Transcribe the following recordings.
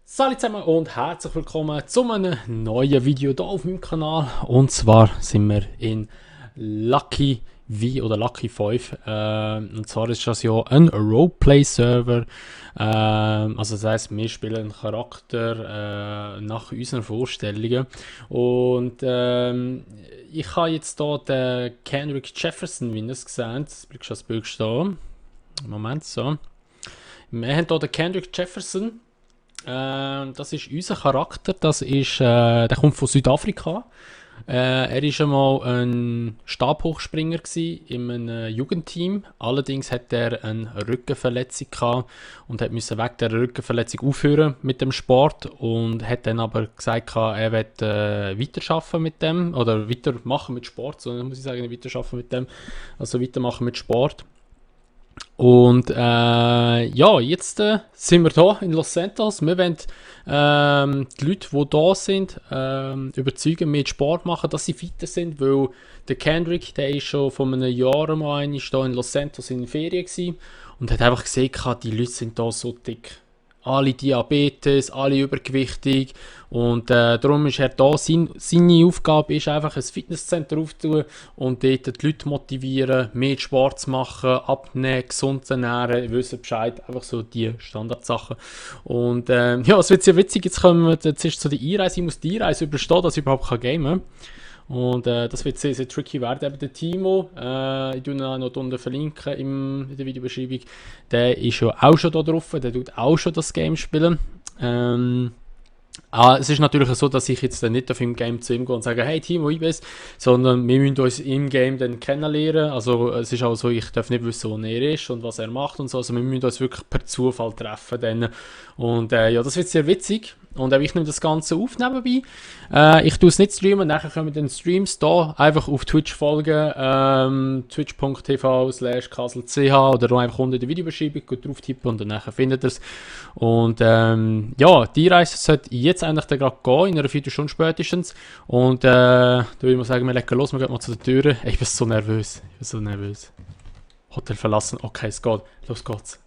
Salut zusammen und herzlich willkommen zu einem neuen Video hier auf meinem Kanal. Und zwar sind wir in Lucky V oder Lucky 5. Und zwar ist das ja ein Roleplay-Server. Also das heisst, wir spielen einen Charakter nach unseren Vorstellungen. Und ich habe jetzt hier den Kendrick Jefferson, wie ihr es seht. Das bleibt schon das Bild stehen. Moment, so. Wir haben hier den Kendrick Jefferson. Das ist unser Charakter, der kommt von Südafrika. Er war einmal ein Stabhochspringer in einem Jugendteam. Allerdings hat er eine Rückenverletzung gehabt und musste wegen der Rückenverletzung aufhören mit dem Sport und hat dann aber gesagt, er wird weiterarbeiten mit dem oder weitermachen mit Sport, so muss ich sagen, nicht weiterarbeiten mit dem, also weitermachen mit Sport. Und ja, jetzt sind wir hier in Los Santos. Wir wollen die Leute, die hier sind, überzeugen, mit Sport machen, dass sie fitter sind, weil der Kendrick, der ist schon vor einem Jahr mal hier in Los Santos in den Ferien gewesen und hat einfach gesehen, die Leute sind hier so dick. Alle Diabetes, alle übergewichtig und darum ist er da. Seine Aufgabe ist einfach ein Fitnesscenter aufzutun und dort die Leute motivieren, mehr Sport zu machen, abnehmen, gesund zu ernähren, wissen Bescheid, einfach so die Standardsachen. Und ja, es wird sehr witzig, jetzt ist so die Einreise, ich muss die Einreise überstehen, dass ich überhaupt gamen kann. Und das wird sehr, sehr tricky werden. Eben der Timo, ich tue ihn auch noch unten verlinken in der Videobeschreibung, der ist ja auch schon da drauf, der tut auch schon das Game spielen. Es ist natürlich so, dass ich jetzt dann nicht auf im Game zu ihm gehe und sage, hey Timo, ich bin's, sondern wir müssen uns im Game dann kennenlernen. Also es ist auch so, ich darf nicht wissen, wo er ist und was er macht und so. Also wir müssen uns wirklich per Zufall treffen dann. Und ja, das wird sehr witzig. Und ich nehme das Ganze auf nebenbei. Ich tue es nicht streamen, nachher kommen dann Streams da. Einfach auf Twitch folgen, twitch.tv/kaselch oder einfach unter der Videobeschreibung drauf tippen und dann nachher findet ihr es. Und ja, die Reise sollte jetzt eigentlich gerade gehen, in einer Viertelstunde spätestens. Und da würde ich sagen, wir legen los, wir gehen mal zu der Tür. Ich bin so nervös, Hotel verlassen, okay, es geht, los geht's.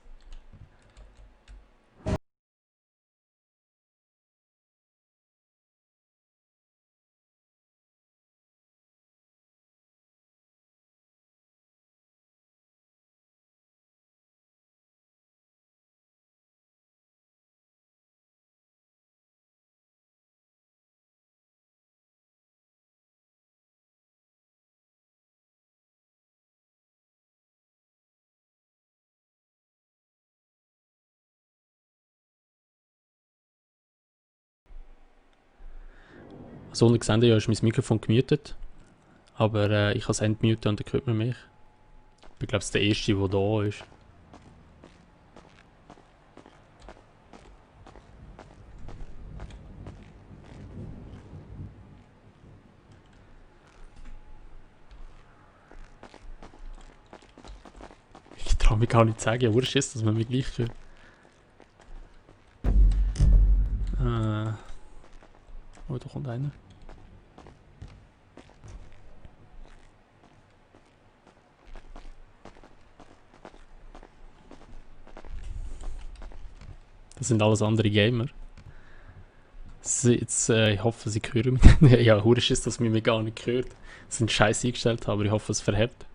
Also unten gesehen, ja, ist mein Mikrofon gemutet. Aber ich kann es entmuten und dann hört man mich. Ich glaube, es ist der erste, der da ist. Ich traue mich gar nicht zu sagen, ja, wurscht ist, dass man mich gleich hört. Oh, da kommt einer. Das sind alles andere Gamer. Jetzt, ich hoffe, sie hören mich. Ja, wurscht ist, dass man mich gar nicht hört. Das sind scheiße eingestellt, aber ich hoffe, es verhebt.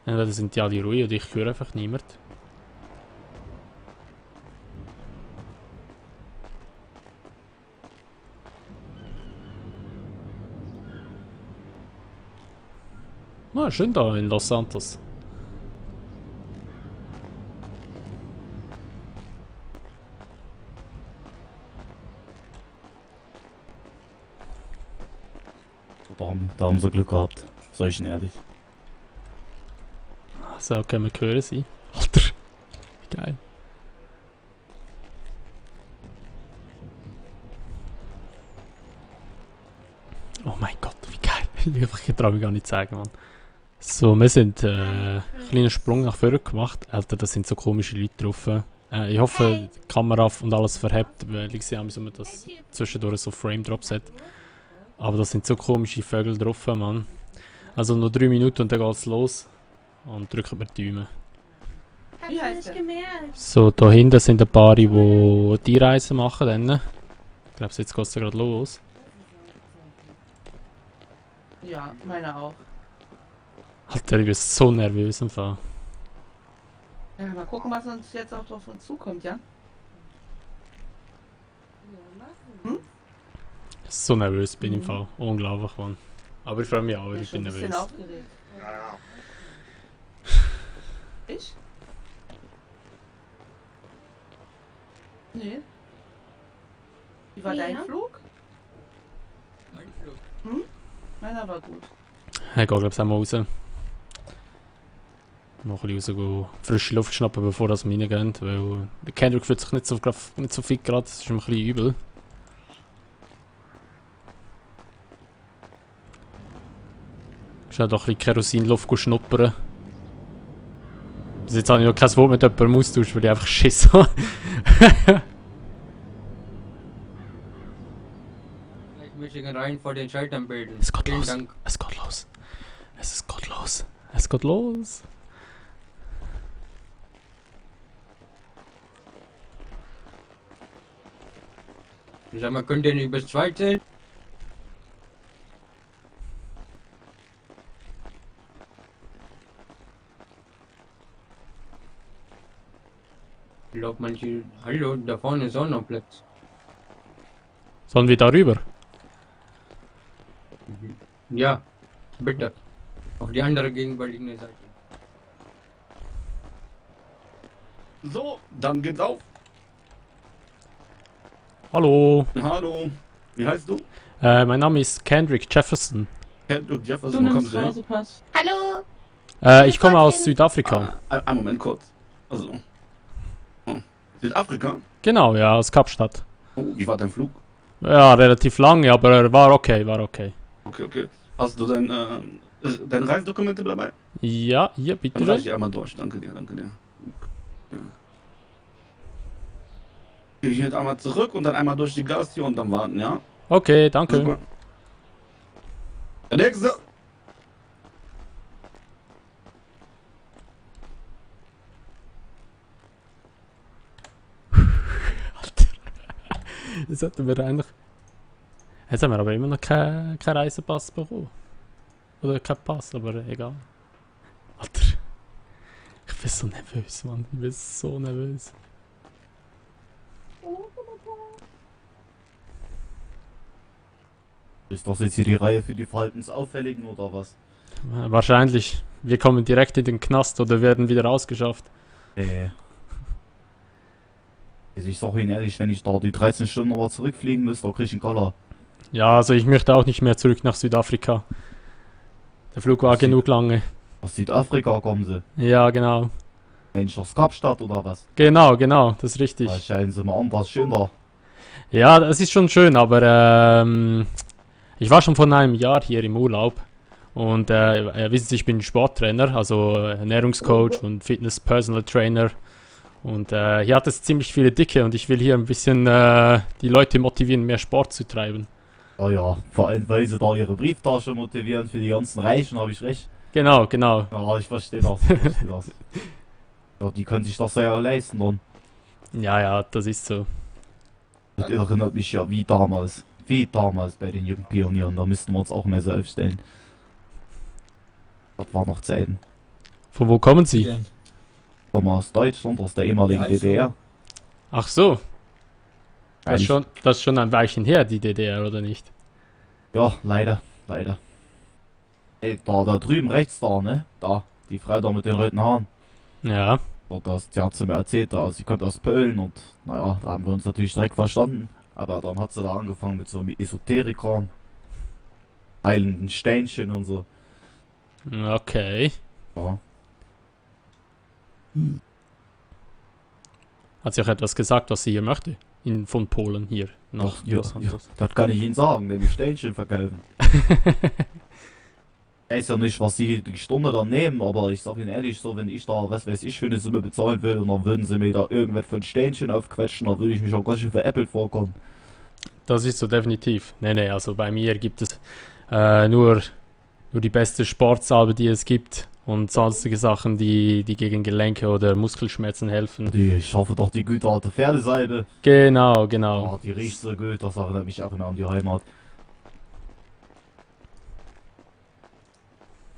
Entweder sind die alle ruhig oder ich höre einfach niemand. Na, schön da in Los Santos. Da haben sie Glück gehabt. Sag ich Ihnen ehrlich. So können wir hören sein. Alter, wie geil. Oh mein Gott, wie geil. Ich traue mich gar nicht zu sagen, Mann. So, wir sind einen kleinen Sprung nach vorne gemacht. Alter, da sind so komische Leute drauf. Ich hoffe, die Kamera und alles verhebt, weil ich sehe, dass man das zwischendurch so Frame Drops hat. Aber das sind so komische Vögel drauf, Mann. Also noch 3 Minuten und dann geht's los. Und drücken wir die Daumen. Wie heißt der? So, da hinten sind ein paar, die die Reise machen. Dann. Ich glaube, jetzt geht es gerade los. Ja, meine auch. Alter, ich bin so nervös im Fall. Ja, mal gucken, was uns jetzt auch auf uns zukommt, ja? So nervös bin ich im Fall. Unglaublich, Mann. Aber ich freue mich auch, weil ich bin bin ein bisschen nervös. aufgeregt. Ich? Nee. Wie war dein Flug? Mein Flug. Meiner war gut. Ich gehe, glaube ich, auch mal raus. Noch ein bisschen rausgehen, frische Luft schnappen, bevor das wir reingehen. Weil der Kendrick fühlt sich nicht so fit gerade. Das ist ihm ein bisschen übel. Schnell doch ein bisschen Kerosinluft schnuppern. Bis jetzt habe ich noch kein Wort mit jemandem austauscht, weil ich einfach Schiss habe. Ich möchte rein vor den Schaltern bilden. Es geht Vielen los. Dank. Es geht los. Es geht los. Es geht los. Sag mal, könnt ihr nicht bis 2 zählen? Ich glaube, manche. Hallo, da vorne ist auch noch Platz. Sollen wir darüber? Ja, bitte. Auf die andere gegenüberliegende Seite. So, dann geht's auf. Hallo. Hallo. Wie heißt du? Mein Name ist Kendrick Jefferson. Kendrick Du Jefferson, wo kommst nimmst du her? Reisepass. Hallo, Ich komme aus Südafrika. Einen Moment kurz. Also. Oh. Südafrika? Genau, ja, aus Kapstadt. Oh, wie war dein Flug? Ja, relativ lange, aber war okay, war okay. Okay, okay. Hast du deine Reisedokumente dabei? Ja, hier, bitte Dann reiche schön. ich einmal durch. Danke dir, danke dir. Ja. Gehe ich jetzt einmal zurück und dann einmal durch die Gastür und dann warten, ja? Okay, danke. Super. Der nächste. Jetzt hätten wir eigentlich... Jetzt haben wir aber immer noch keinen Reisepass bekommen. Oder keinen Pass, aber egal. Alter. Ich bin so nervös, Mann. Ich bin so nervös. Ist das jetzt hier die Reihe für die Verhaltensauffälligen oder was? Wahrscheinlich. Wir kommen direkt in den Knast oder werden wieder ausgeschafft. Also ich sag Ihnen ehrlich, wenn ich da die 13 Stunden aber zurückfliegen müsste, da krieg ich einen Koller. Ja, also ich möchte auch nicht mehr zurück nach Südafrika. Der Flug war Was Sie- genug lange. Aus Südafrika kommen sie. Ja, genau. Mensch, aus Kapstadt oder was? Genau, das ist richtig. Da scheinen sie mal an, was schön da. Ja, das ist schon schön, aber ich war schon vor einem Jahr hier im Urlaub. Und wissen Sie, ich bin Sporttrainer, also Ernährungscoach und Fitness-Personal Trainer. Und hier hat es ziemlich viele Dicke und ich will hier ein bisschen die Leute motivieren, mehr Sport zu treiben. Oh ja, vor allem weil sie da ihre Brieftasche motivieren für die ganzen Reichen, habe ich recht. Genau. Ja, ich verstehe das, ich verstehe das. Ja, die können sich das ja leisten dann. Ja, das ist so. Das erinnert mich ja wie damals bei den jungen Pionieren, da müssten wir uns auch mehr selbst stellen. Das war noch Zeiten. Von wo kommen Sie? Kommen aus Deutschland, aus der ehemaligen Ja, also- DDR. Ach so, das Eigentlich- ist schon ein Weilchen her, die DDR, oder nicht? Ja, leider. Ey, da drüben rechts da, ne? Da, die Frau da mit den roten Haaren. Ja, Die hat sie mir erzählt, also sie kommt aus Polen und naja, da haben wir uns natürlich direkt verstanden. Aber dann hat sie da angefangen mit so einem Esoterikern, heilenden Steinchen und so. okay. Ja. Hat sie auch etwas gesagt, was sie hier möchte? Von Polen hier nach Ja, Los ja, Angeles. das kann ich Ihnen sagen, wenn die Steinchen verkaufen. Ich weiß ja nicht, was sie die Stunde dann nehmen, aber ich sag Ihnen ehrlich, so wenn ich da, was weiß ich, für eine Summe bezahlen will und dann würden sie mir da irgendwas von Steinchen aufquetschen, dann würde ich mich auch ganz schön veräppelt vorkommen. Das ist so definitiv. Also bei mir gibt es nur die beste Sportsalbe, die es gibt. und sonstige Sachen, die gegen Gelenke oder Muskelschmerzen helfen. Ich hoffe doch die gute alte Pferdeseide. Genau, genau. Oh, die riecht so gut, das erinnert mich auch immer an die Heimat.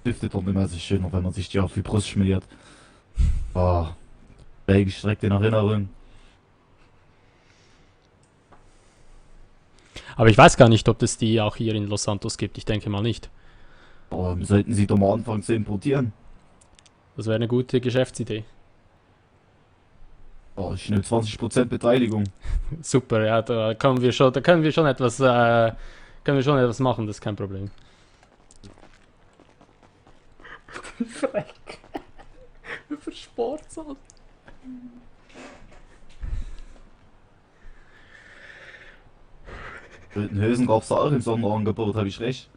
Duftet doch immer so schön, wenn man sich die auf die Brust schmiert. Oh, gestreckt in Erinnerung. Aber ich weiß gar nicht, ob es die auch hier in Los Santos gibt. Ich denke mal nicht. Sollten sie doch mal anfangen zu importieren. Das wäre eine gute Geschäftsidee. Oh, schnell 20% Beteiligung. Super, ja, da können wir schon etwas machen, das ist kein Problem. Freck. Über Sportsachen. Roten Hülsen gab es da auch im Sonderangebot, habe ich recht.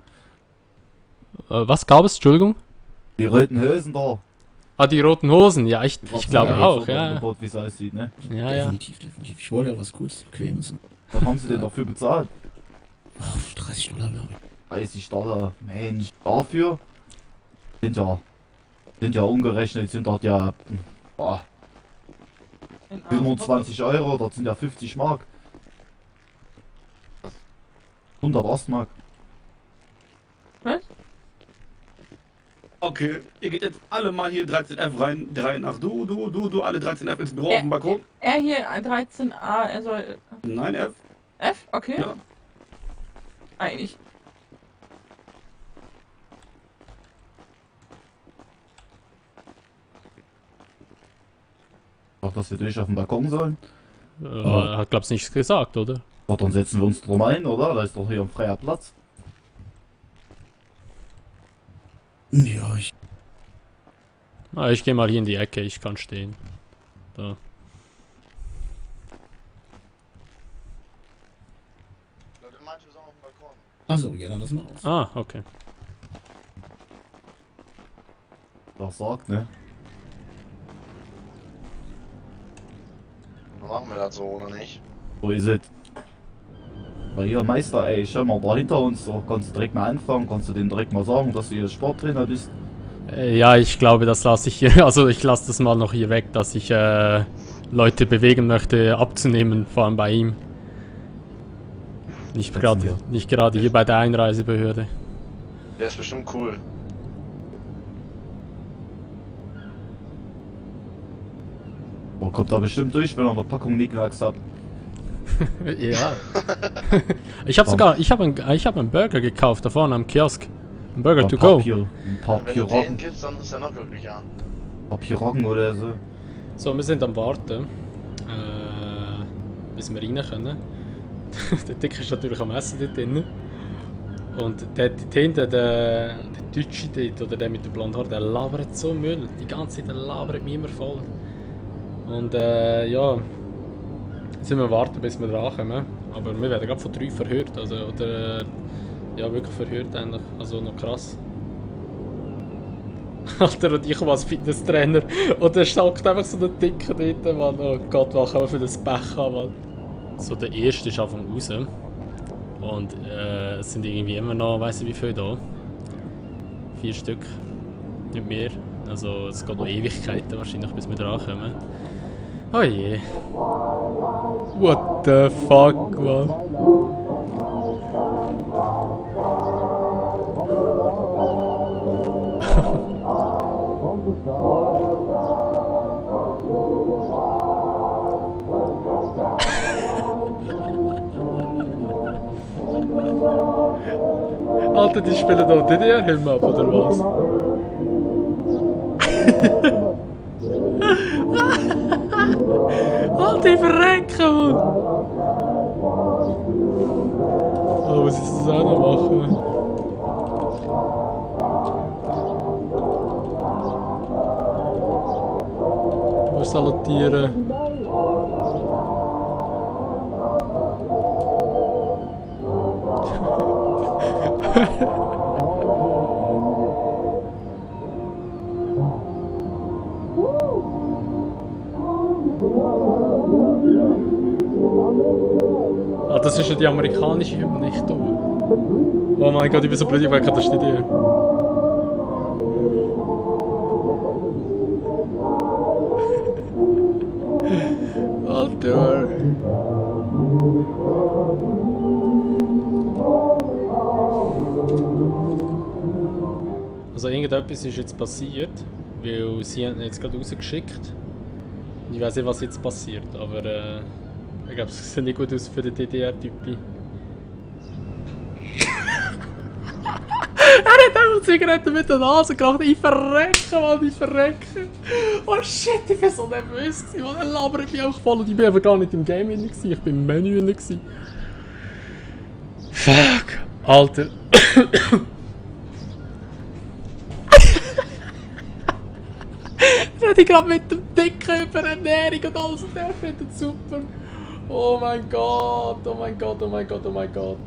Was gab es? Entschuldigung? Die roten Hülsen da. Ah, die roten Hosen, ja, ich glaube im auch, ja. Sonderangebot, wie es aussieht, ne? Ja, ja. Definitiv, definitiv. Ich wollte ja was Cooles, Bequemes. Was haben sie denn dafür bezahlt? Oh, 30 $, glaube ich. 30 Dollar, Mensch. Dafür sind ja umgerechnet, sind dort ja boah, 25 €, das sind ja 50 Mark. 100 Ostmark. Was? Okay, ihr geht jetzt alle mal hier 13F rein, 3 nach du, alle 13F ins Büro auf dem Balkon. Er hier 13a, er soll. Nein, F. F? Okay. Ja. Eigentlich. Doch, dass wir durch auf den Balkon sollen. Hat, glaub's, nichts gesagt, oder? Doch, dann setzen wir uns drum ein, oder? Da ist doch hier ein freier Platz. Ja, Ich gehe mal hier in die Ecke, ich kann stehen. Da. Also, ja, dann lass mal aus. Ah, okay. Das sagt, ne? Machen wir das so, oder nicht? Wo ist es? Bei hier, Meister, ey, schau mal da hinter uns, so kannst du direkt mal anfangen, kannst du denen direkt mal sagen, dass du hier Sporttrainer bist. Ja, ich glaube, das lasse ich hier, also ich lasse das mal noch hier weg, dass ich Leute bewegen möchte, abzunehmen, vor allem bei ihm. Nicht gerade hier bei der Einreisebehörde. Der ist bestimmt cool. Man kommt da bestimmt durch, wenn er eine Packung Nicknacks hat. Ja. Ich habe einen Burger gekauft, da vorne am Kiosk. Ein Burger to go. Ein paar Wenn du den Piroggen, gibst, dann ist er noch glücklicher. ein paar Piroggen oder so. So, wir sind am Warten. Bis wir rein können. Der Dick ist natürlich am Essen dort drin. Und der hinten, der Deutsche dort, oder der mit dem blonden Haar, der labert so Müll. Die ganze Zeit, der labert mich immer voll. Und ja, jetzt sind wir warten, bis wir dran kommen. Aber wir werden gerade von 3 verhört, also, oder ja, wirklich verhört eigentlich, also noch krass. Alter, und ich komme als Fitnesstrainer und der stockt einfach so den Dicken dort, Mann. Oh Gott, was kann man für das Pech haben, Mann. So, der erste ist Anfang raus. Und es sind irgendwie immer noch, weiss ich wie viel da. 4 Stück. Nicht mehr. Also es geht noch Ewigkeiten wahrscheinlich, bis wir dran kommen. Oh je. What the fuck, man. Alter, die spielen da DDR-Helm ab, oder was? Alter, die verrecken, Mann! Oh, was ist das auch noch machen? Du musst salutieren. Ah, das ist ja die amerikanische Hymne, nicht du. Oh mein Gott, ich bin so blöd, ich weiß, das ist nicht die. Alter. Also irgendetwas ist jetzt passiert, weil sie haben ihn jetzt gerade rausgeschickt. Ich weiß nicht, was jetzt passiert, aber ich glaube, es sieht nicht gut aus für den DDR-Typi. Er hat einfach Zigaretten mit der Nase gemacht. Ich verrecke, Mann, ich verrecke. Oh shit, ich bin so nervös gewesen, Mann. Er labert mich auch voll und ich bin aber gar nicht im Game drin gewesen. Ich bin im Menü drin gewesen. Fuck, Alter. Ich gerade mit dem Dicken über Ernährung und alles und der findet super. Oh mein Gott, oh mein Gott, oh mein Gott, oh mein Gott.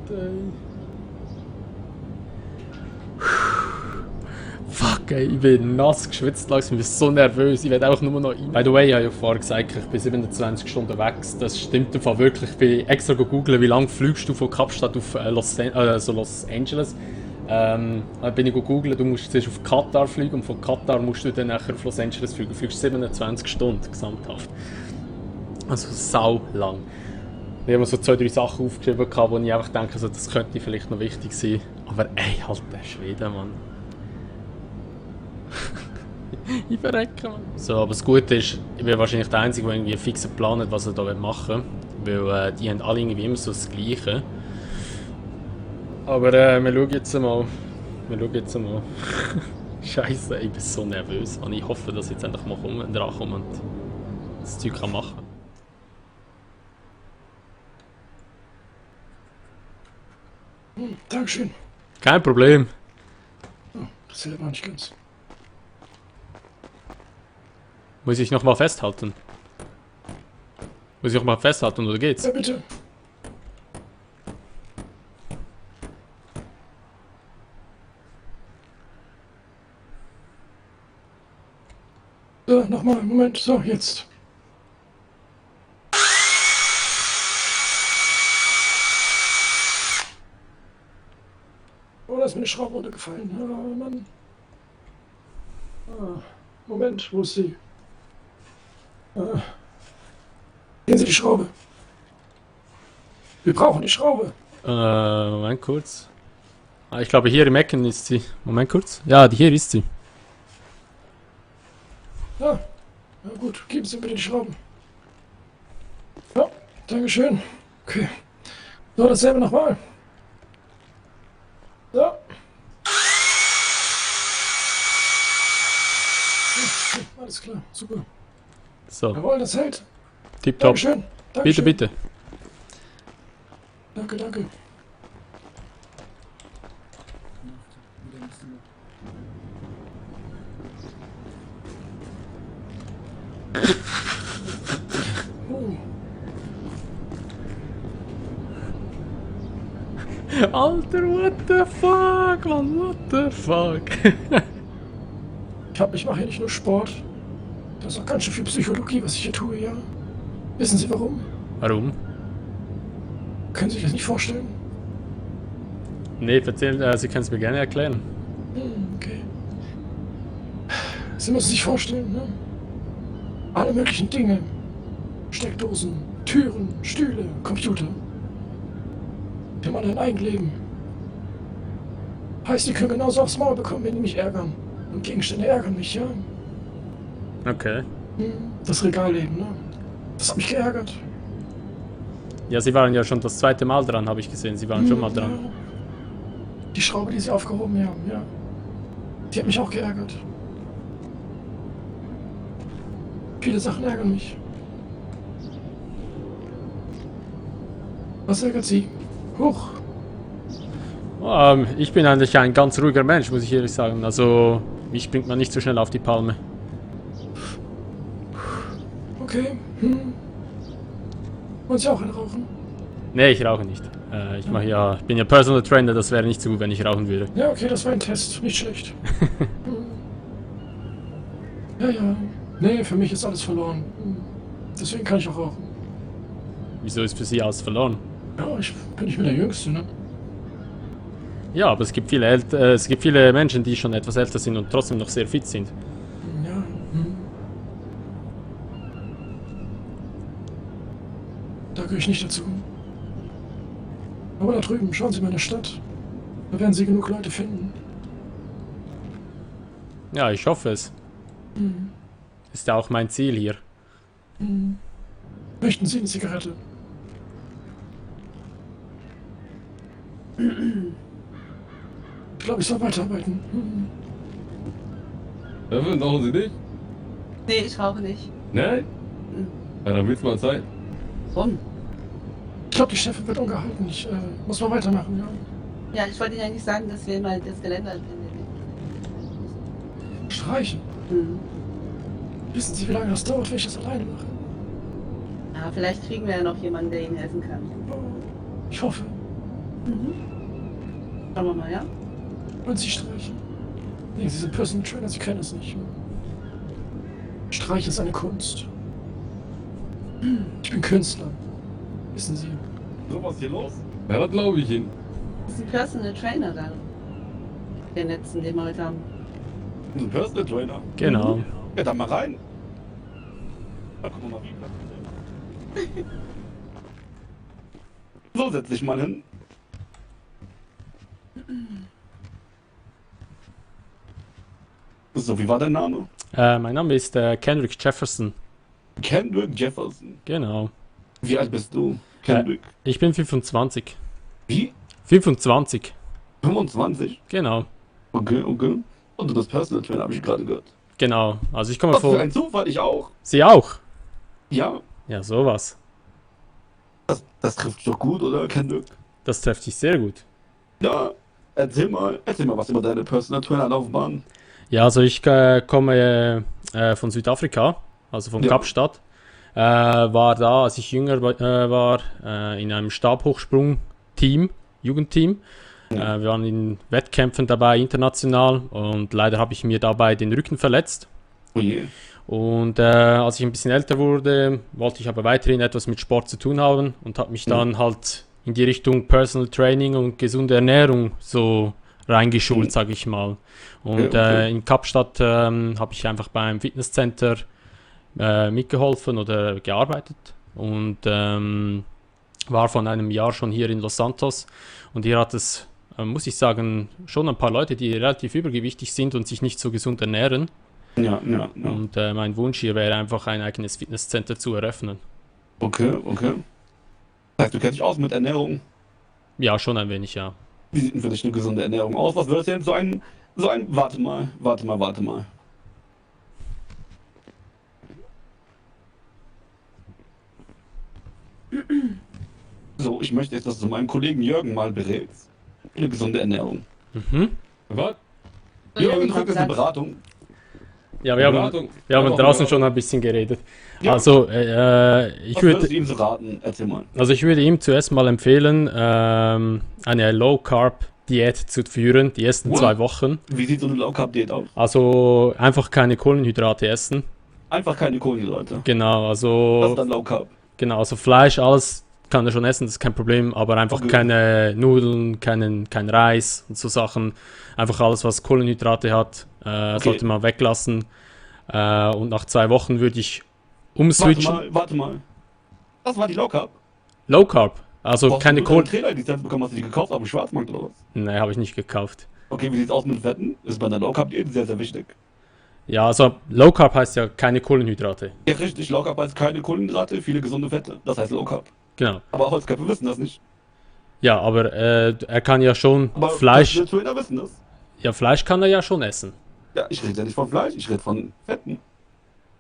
Fuck, ey, ich bin nass geschwitzt langsam, ich bin so nervös, ich werde auch nur noch rein. By the way, ich habe ja vorher gesagt, ich bin 27 Stunden weg. Das stimmt im Fall wirklich. Ich bin extra googeln, wie lange fliegst du von Kapstadt auf Los Angeles. Bin ich gegoogelt, du musst zuerst auf Katar fliegen und von Katar musst du dann nachher auf Los Angeles fliegen. Du fliegst 27 Stunden gesamthaft. Also sau lang. Ich habe mir so 2, 3 Sachen aufgeschrieben, wo ich einfach denke, also, das könnte vielleicht noch wichtig sein. Aber ey, halt der Schwede, Mann. Ich verrecke, Mann. So, aber das Gute ist, ich bin wahrscheinlich der Einzige, der irgendwie einen fixen Plan hat, was er da machen will. Weil die haben alle irgendwie immer so das Gleiche. Aber wir schauen jetzt mal. Scheiße, ich bin so nervös. Und ich hoffe, dass ich jetzt endlich mal drankomme und das Zeug kann machen. Dankeschön. Kein Problem. Oh, das hält aber nicht ganz. Muss ich noch mal festhalten? Muss ich noch mal festhalten oder geht's? Ja, bitte. So, nochmal, Moment. So, jetzt. Oh, da ist mir eine Schraube runtergefallen. Oh, Mann. Ah, Moment, wo ist sie? Ah. Sehen Sie die Schraube? Wir brauchen die Schraube. Moment kurz. Ah, ich glaube hier im Ecken ist sie. Moment kurz. Ja, hier ist sie. Ja, na gut, geben Sie bitte die Schrauben. Ja, Dankeschön. Okay. So, dasselbe nochmal. So. Okay, alles klar, super. So, Jawohl, das hält. tipptopp. Dankeschön. Bitte, Dankeschön. bitte. Danke, danke. Alter, what the fuck, Mann, what the fuck? Ich mache hier nicht nur Sport. Das ist auch ganz schön viel Psychologie, was ich hier tue, ja. Wissen Sie warum? Warum? Können Sie sich das nicht vorstellen? Nee, erzählen, Sie können es mir gerne erklären. Okay. Sie müssen sich vorstellen, ne? Alle möglichen Dinge. Steckdosen, Türen, Stühle, Computer. Die haben alle ein Eigenleben. Heißt, die können genauso aufs Maul bekommen, wenn die mich ärgern. Und Gegenstände ärgern mich, ja. Okay. Das Regalleben, ne? Das hat mich geärgert. Ja, Sie waren ja schon das zweite Mal dran, habe ich gesehen. Sie waren schon mal dran. Ja. Die Schraube, die Sie aufgehoben haben, ja. Die hat mich auch geärgert. Viele Sachen ärgern mich. Was ärgert Sie? Huch. Ich bin eigentlich ein ganz ruhiger Mensch, muss ich ehrlich sagen. Also, mich bringt man nicht so schnell auf die Palme. Okay. Wollen Sie auch einen rauchen? Nee, ich rauche nicht. Ich bin ja Personal Trainer, das wäre nicht so gut, wenn ich rauchen würde. Ja, okay, das war ein Test. Nicht schlecht. Ja, ja. Nee, für mich ist alles verloren. Deswegen kann ich auch rauchen. Wieso ist für Sie alles verloren? Ja, ich bin nicht mehr der Jüngste, ne? Ja, aber es gibt viele Menschen, die schon etwas älter sind und trotzdem noch sehr fit sind. Ja. gehöre ich nicht dazu. Aber da drüben, schauen Sie mal in der Stadt. Da werden Sie genug Leute finden. Ja, ich hoffe es. Mhm. Ist ja auch mein Ziel hier. Mhm. Möchten Sie eine Zigarette? Ich glaube, ich soll weiterarbeiten. Mhm. Dafür rauchen Sie nicht? Nee, ich rauche nicht. Nein? Hm. Ja, dann wird's mal Zeit. Warum? Ich glaube, die Chefin wird ungehalten. Ich muss mal weitermachen, ja. Ja, ich wollte Ihnen eigentlich sagen, dass wir mal das Geländer Streichen. Hm. Wissen Sie, wie lange das dauert, wenn ich das alleine mache? Ja, vielleicht kriegen wir ja noch jemanden, der Ihnen helfen kann. Oh, ich hoffe. Schauen wir mal, ja? Wollen Sie streichen? Nee, Sie sind Personal Trainer, Sie kennen es nicht. Streich ist eine Kunst. Ich bin Künstler. Wissen Sie? So, was ist hier los? Ja, das glaube ich Ihnen. Das ist ein Personal Trainer da. Der letzten, den wir heute haben. Ein Personal Trainer. Genau. Ja, dann mal rein. Da gucken wir mal wie. So, setz dich mal hin. So, wie war dein Name? Mein Name ist Kendrick Jefferson. Kendrick Jefferson. Genau. Wie alt bist du? Kendrick. Ich bin 25. Wie? 25. 25? Genau. Okay, okay. Und du bist Personal Trainer, habe ich gerade gehört. Genau. Also ich komme Was für vor... ein Zufall, ich auch. Sie auch? Ja, Ja, sowas. das trifft doch gut, oder, Kendrick? Das trifft dich sehr gut. Ja, erzähl mal was über deine Personal Trainer Laufbahn. Ja, also ich komme von Südafrika, also von Ja. Kapstadt. War da, als ich jünger war, in einem Stabhochsprung-Team, Jugendteam. Ja. Wir waren in Wettkämpfen dabei, international. Und leider habe ich mir dabei den Rücken verletzt. Oh je. Und als ich ein bisschen älter wurde, wollte ich aber weiterhin etwas mit Sport zu tun haben und habe mich dann halt in die Richtung Personal Training und gesunde Ernährung so reingeschult, sage ich mal. Und Okay. in Kapstadt habe ich einfach beim Fitnesscenter mitgeholfen oder gearbeitet und war vor einem Jahr schon hier in Los Santos. Und hier hat es, muss ich sagen, schon ein paar Leute, die relativ übergewichtig sind und sich nicht so gesund ernähren. Ja. Und mein Wunsch hier wäre einfach ein eigenes Fitnesscenter zu eröffnen. Okay. Das heißt, du kennst dich aus mit Ernährung. Ja, schon ein wenig, ja. Wie sieht denn für dich eine gesunde Ernährung aus? Was wird denn so ein, warte mal. So, ich möchte jetzt, dass du meinem Kollegen Jürgen mal berätst. Eine gesunde Ernährung. Mhm. Was? Jürgen kriegt jetzt eine Beratung. Ja, wir haben Beratung? draußen Beratung. schon ein bisschen geredet. Ja. Also, ich Was würdest würde, du ihm so raten? Erzähl mal. ich würde ihm zuerst mal empfehlen, eine Low-Carb-Diät zu führen, die ersten What? 2 Wochen. Wie sieht so eine Low-Carb-Diät aus? Also einfach keine Kohlenhydrate essen. Einfach keine Kohlenhydrate. Genau, Das ist also, dann Low-Carb. genau, also Fleisch, alles kann er schon essen, das ist kein Problem, aber einfach Okay. keine Nudeln, kein Reis und so Sachen. Einfach alles, was Kohlenhydrate hat, sollte man weglassen. Und nach 2 Wochen würde ich umswitchen. Warte mal. Das war die Low-Carb. Low Carb, also Brauchst keine du Kohl. eine Trainerlizenz bekommen? Hast du die gekauft auf dem Schwarzmarkt oder was? Nee, habe ich nicht gekauft. Okay, wie sieht's aus mit Fetten? Ist bei der Low-Carb-Diät sehr, sehr wichtig. Ja, also Low Carb heißt ja keine Kohlenhydrate. Ja, richtig. Low-Carb heißt keine Kohlenhydrate, viele gesunde Fette. Das heißt Low-Carb. Genau. Aber Holzköpfe wissen das nicht. Ja, aber er kann ja schon Aber Fleisch. Personal Trainer wissen das. Ja, Fleisch kann er ja schon essen. Ja, ich rede ja nicht von Fleisch, ich rede von Fetten.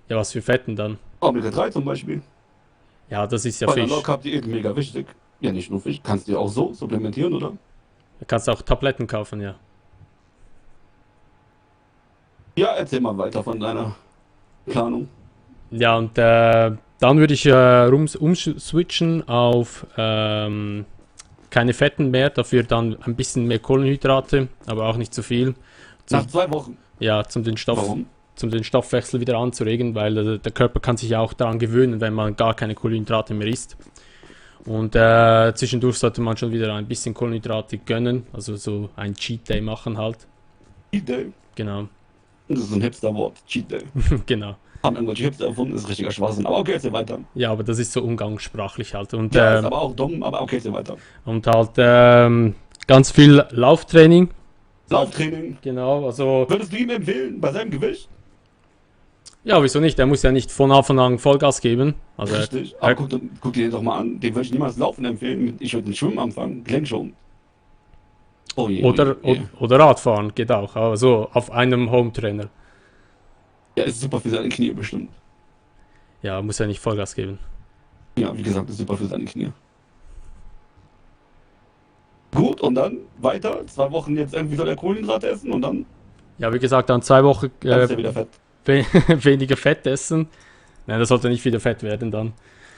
Ja, was für Fetten dann? Omega-3 zum Beispiel. Ja, das ist ja Bei der Fisch. Low-Carb-Diät mega wichtig. Ja, nicht nur Fisch. Kannst du dir auch so supplementieren, oder? Du kannst auch Tabletten kaufen, ja. Ja, erzähl mal weiter von deiner Planung. Ja, und dann würde ich umswitchen auf keine Fetten mehr, dafür dann ein bisschen mehr Kohlenhydrate, aber auch nicht zu viel. Nach 2 Wochen. Ja, um den Warum? Stoffwechsel wieder anzuregen, weil der Körper kann sich ja auch daran gewöhnen, wenn man gar keine Kohlenhydrate mehr isst. Und zwischendurch sollte man schon wieder ein bisschen Kohlenhydrate gönnen, also so ein Cheat Day machen halt. Cheat Day. Genau, Das ist ein Hipster-Wort. Cheat Day. genau. Haben irgendwelche Hipster erfunden, ist richtiger Schwachsinn. Aber okay, erzähl weiter. Ja, aber das ist so umgangssprachlich halt. Und, Ja, ist aber auch dumm, aber okay, erzähl weiter. und halt ganz viel Lauftraining. Lauftraining. Genau, also Würdest du ihm empfehlen, bei seinem Gewicht? ja, wieso nicht? Er muss ja nicht von Anfang an Vollgas geben. Also Richtig. Aber guck dir den doch mal an. Den würde ich niemals Laufen empfehlen. Ich würde mit Schwimmen anfangen. Gelenkschon. Oh je. oder, oh je. oder Radfahren geht auch, aber so auf einem Home-Trainer. Ja, ist super für seine Knie bestimmt. Ja, muss ja nicht Vollgas geben. Ja, wie gesagt, ist super für seine Knie. Gut, und dann weiter. 2 Wochen jetzt irgendwie soll er Kohlenhydrate essen und dann Ja, wie gesagt, dann 2 Wochen ist er wieder fett. weniger Fett essen. Nein, das sollte nicht wieder Fett werden dann.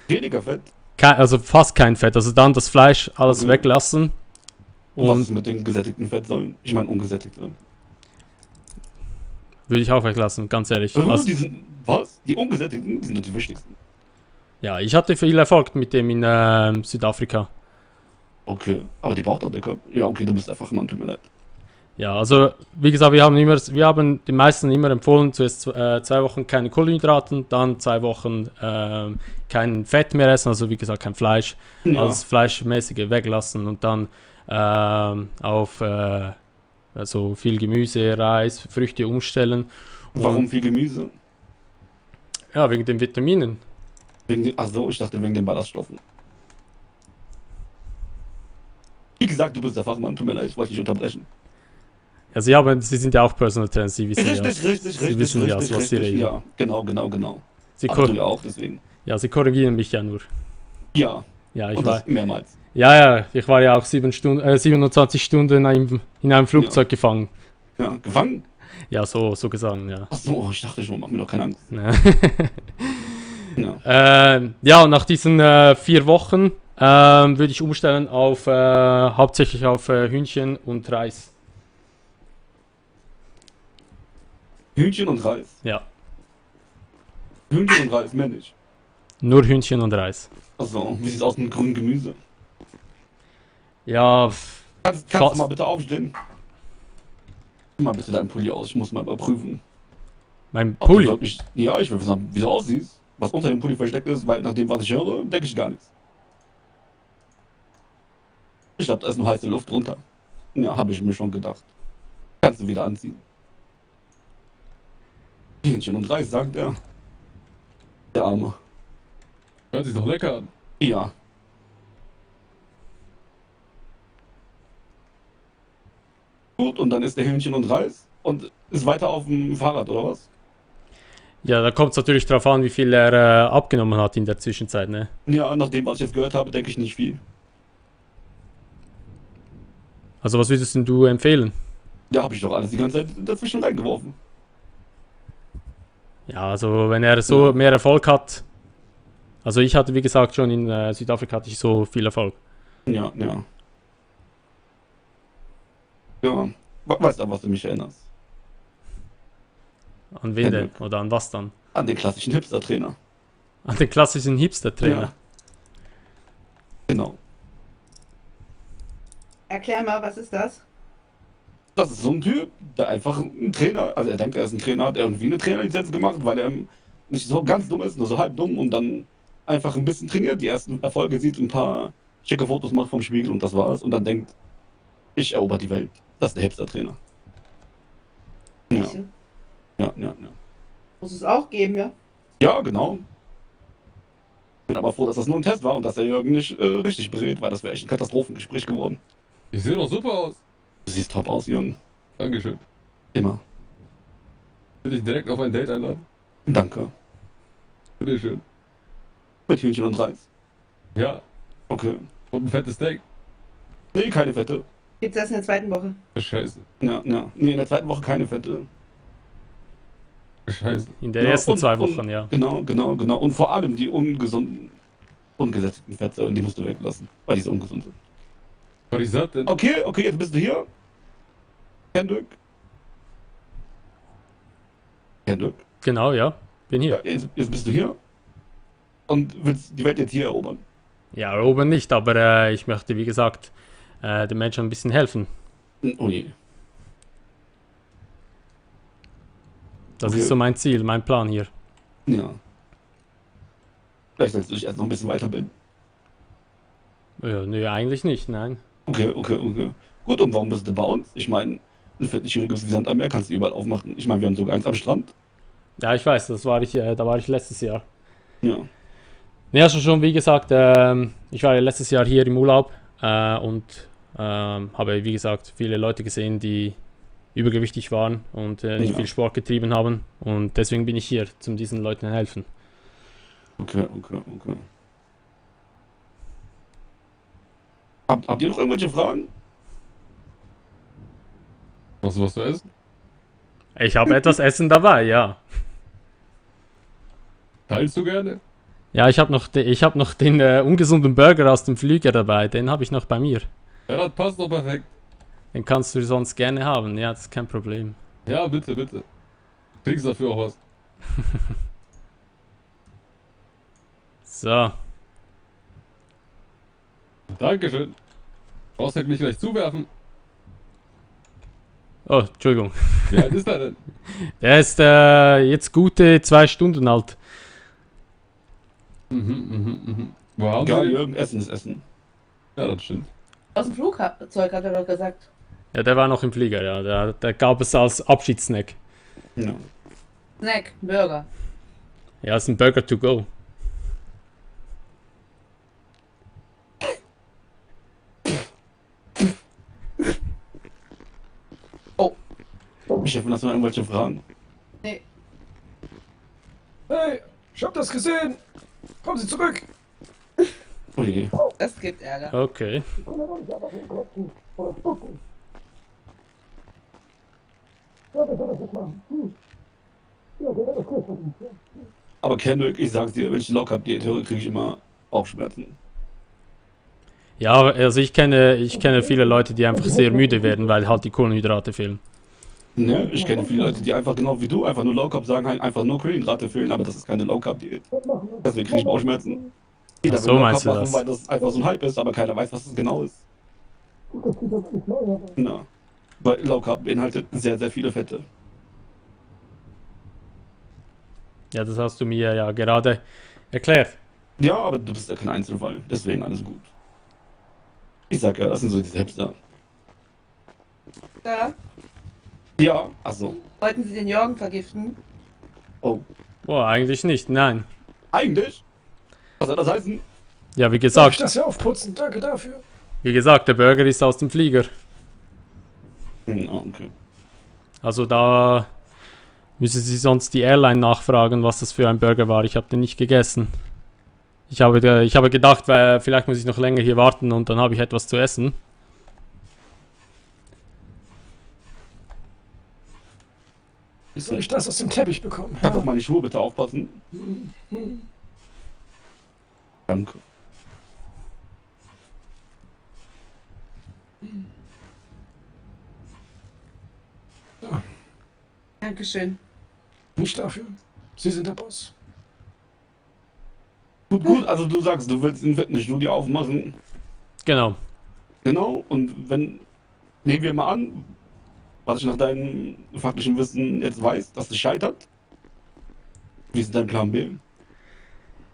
Weniger Fett. Also fast kein Fett, also dann das Fleisch alles Okay. weglassen. Und was Und ist mit den gesättigten Fettsäuren? Ich meine ungesättigte. würde ich auch weglassen, ganz ehrlich. Die Also, sind, was? Die ungesättigten, die sind die wichtigsten. ja, ich hatte viel Erfolg mit dem in Südafrika. Okay, aber die braucht doch der Körper. Ja, okay, du bist einfach ein Mann, tut mir leid. Ja, also wie gesagt, wir haben den meisten immer empfohlen, zuerst 2 Wochen keine Kohlenhydraten, dann 2 Wochen kein Fett mehr essen, also wie gesagt kein Fleisch, Ja. alles Fleischmäßige weglassen und dann auf also viel Gemüse, Reis, Früchte umstellen. Warum viel Gemüse? Ja, wegen den Vitaminen. Achso, ich dachte wegen den Ballaststoffen. Wie gesagt, du bist der Fachmann, tut mir leid, ich wollte dich unterbrechen. Ja, Sie sind ja auch Personal Trainer, Sie wissen ja. Sie wissen ja, was Sie reden. Ja, genau. Sie, Aber kor du ja auch, deswegen. ja, Sie korrigieren mich ja nur. Ja, Ja, und das mehrmals. ja, ich war ja auch 27 Stunden in einem Flugzeug gefangen. Ja, gefangen? Ja, so gesagt, ja. Achso, ich dachte schon, mach mir doch keine Angst. Ja. Ja. Ja, und nach diesen 4 Wochen würde ich umstellen auf hauptsächlich auf Hühnchen und Reis. Hühnchen und Reis. Ja, Hühnchen und Reis, mehr nicht. nur Hühnchen und Reis. Achso, wie sieht's aus mit grünem Gemüse? Ja, Kannst du mal bitte aufstehen? Zieh mal bitte deinen Pulli aus, ich muss mal überprüfen. mein Ob du Pulli. wirklich, ja, ich will wissen, wie du aussiehst. Was unter dem Pulli versteckt ist, weil nach dem, was ich höre, denke ich gar nichts. Ich glaube, da ist nur heiße Luft drunter. Ja, habe ich mir schon gedacht. Kannst du wieder anziehen. Hähnchen und Reis, sagt er. Der Arme. Hört sich doch lecker an. Ja. Gut, und dann isst der Hähnchen und Reis und ist weiter auf dem Fahrrad, oder was? Ja, da kommt es natürlich drauf an, wie viel er abgenommen hat in der Zwischenzeit, ne? Ja, nach dem, was ich jetzt gehört habe, denke ich nicht viel. Also was würdest denn du empfehlen? Da habe ich doch alles die ganze Zeit dazwischen reingeworfen. Ja, also wenn er so mehr Erfolg hat. Also ich hatte, wie gesagt, schon in Südafrika hatte ich so viel Erfolg. Ja. Ja, weißt du, an was du mich erinnerst? An wen denn? Oder an was dann? An den klassischen Hipster-Trainer. An den klassischen Hipster-Trainer. Ja. Genau. Erklär mal, was ist das? Das ist so ein Typ, der einfach ein Trainer, also er denkt, er ist ein Trainer, hat irgendwie eine Trainerlizenz gemacht, weil er nicht so ganz dumm ist, nur so halb dumm und dann einfach ein bisschen trainiert, die ersten Erfolge sieht, ein paar schicke Fotos macht vom Spiegel und das war's und dann denkt, ich erober die Welt. Das ist der Hipster-Trainer. Ja. Ja. Muss es auch geben, ja? Ja, genau. Bin aber froh, dass das nur ein Test war und dass er Jürgen nicht richtig berät, weil das wäre echt ein Katastrophengespräch geworden. Ich sehe doch super aus. Du siehst top aus, Jürgen. Dankeschön. Immer. Will ich direkt auf ein Date einladen? Danke. Bitteschön. Mit Hühnchen und Reis. Ja. Okay. Und ein fettes Steak. Nee, keine Fette. Gibt's das in der zweiten Woche? Scheiße. Ja. Nee, in der zweiten Woche keine Fette. Scheiße. In den Ja, ersten und- 2 und- Wochen, ja. Genau. Und vor allem die ungesunden, ungesättigten Fettsäuren, die musst du weglassen, weil die so ungesund sind. Was ich sag denn? Okay, jetzt bist du hier. Kendrick. Genau, ja. Bin Ja, hier. jetzt bist du hier. Und willst die Welt jetzt hier erobern. Ja, oben nicht, aber ich möchte, wie gesagt, den Menschen ein bisschen helfen. Oh je. Das Okay. ist so mein Ziel, mein Plan hier. Ja. Vielleicht sollst du dich erst noch ein bisschen weiterbilden. Ja, nö, eigentlich nicht, nein. Okay. Gut, und warum bist du bei uns? Ich meine, ein viertelstündiges Gesamt am Meer kannst du überall aufmachen. Ich meine, wir haben sogar eins am Strand. Ja, ich weiß, da war ich letztes Jahr. Ja. Ne, also schon, wie gesagt, ich war ja letztes Jahr hier im Urlaub und habe, wie gesagt, viele Leute gesehen, die übergewichtig waren und nicht Ja. viel Sport getrieben haben. Und deswegen bin ich hier, um diesen Leuten helfen. Okay. Habt ihr noch irgendwelche Fragen? Hast du was zu essen? Ich habe etwas Essen dabei, ja. Teilst du gerne? Ja, ich habe noch den ungesunden Burger aus dem Flieger dabei. Den habe ich noch bei mir. Ja, das passt doch perfekt. Den kannst du sonst gerne haben. Ja, das ist kein Problem. Ja, bitte, bitte. Kriegst dafür auch was. So. Dankeschön. Brauchst halt mich gleich zuwerfen. Oh, Entschuldigung. Wie alt ist er denn? Der ist jetzt gute 2 Stunden alt. Wo haben Geil, Sie? Jürgen, Essen ist Essen. Ja, das stimmt. Aus dem Flugzeug hat er doch gesagt. Ja, der war noch im Flieger, ja. Der gab es als Abschiedssnack. Ja. Snack, Burger. Ja, ist ein Burger to go. Chefin, hast du noch irgendwelche Fragen? Nee, Hey, ich hab das gesehen. Kommen Sie zurück. Ui. das gibt Ärger. Okay. Aber Kendrick, ich sag's dir, wenn ich Low Carb Diät höre, kriege ich immer Bauchschmerzen. Ja, also ich kenne viele Leute, die einfach sehr müde werden, weil halt die Kohlenhydrate fehlen. Ne? Ich kenne viele Leute, die einfach genau wie du einfach nur Low Carb sagen, halt einfach nur Kohlenhydrate fehlen, aber das ist keine Low Carb Diät. Deswegen kriege ich Bauchschmerzen. Jeder Ach so, will Low meinst Carb du machen, das? weil das einfach so ein Hype ist, aber keiner weiß, was das genau ist. Na. Weil Low Carb beinhaltet sehr, sehr viele Fette. Ja, das hast du mir ja gerade erklärt. Ja, aber du bist ja kein Einzelfall, deswegen alles gut. Ich sag ja, das sind so die Selbster. Da Ja, achso. wollten Sie den Jürgen vergiften. Oh. Boah, eigentlich nicht, nein. Eigentlich? Was soll das heißen? Ja, wie Darf ich gesagt, das hier aufputzen? Danke dafür. der Burger ist aus dem Flieger. Okay. Also da müssen Sie sonst die Airline nachfragen, was das für ein Burger war. Ich habe den nicht gegessen. Ich habe gedacht, weil vielleicht muss ich noch länger hier warten und dann habe ich etwas zu essen. Wie soll ich das aus dem Teppich bekommen? Kannst auf meine Schuhe bitte aufpassen? Danke. Dankeschön. Nicht dafür. Sie sind der Boss. Gut, also du sagst, du willst ein Fitnessstudio aufmachen. Genau. Genau, und wenn, nehmen wir mal an, was ich nach deinem faktischen Wissen jetzt weiß, dass es scheitert. Wie ist dein Plan B?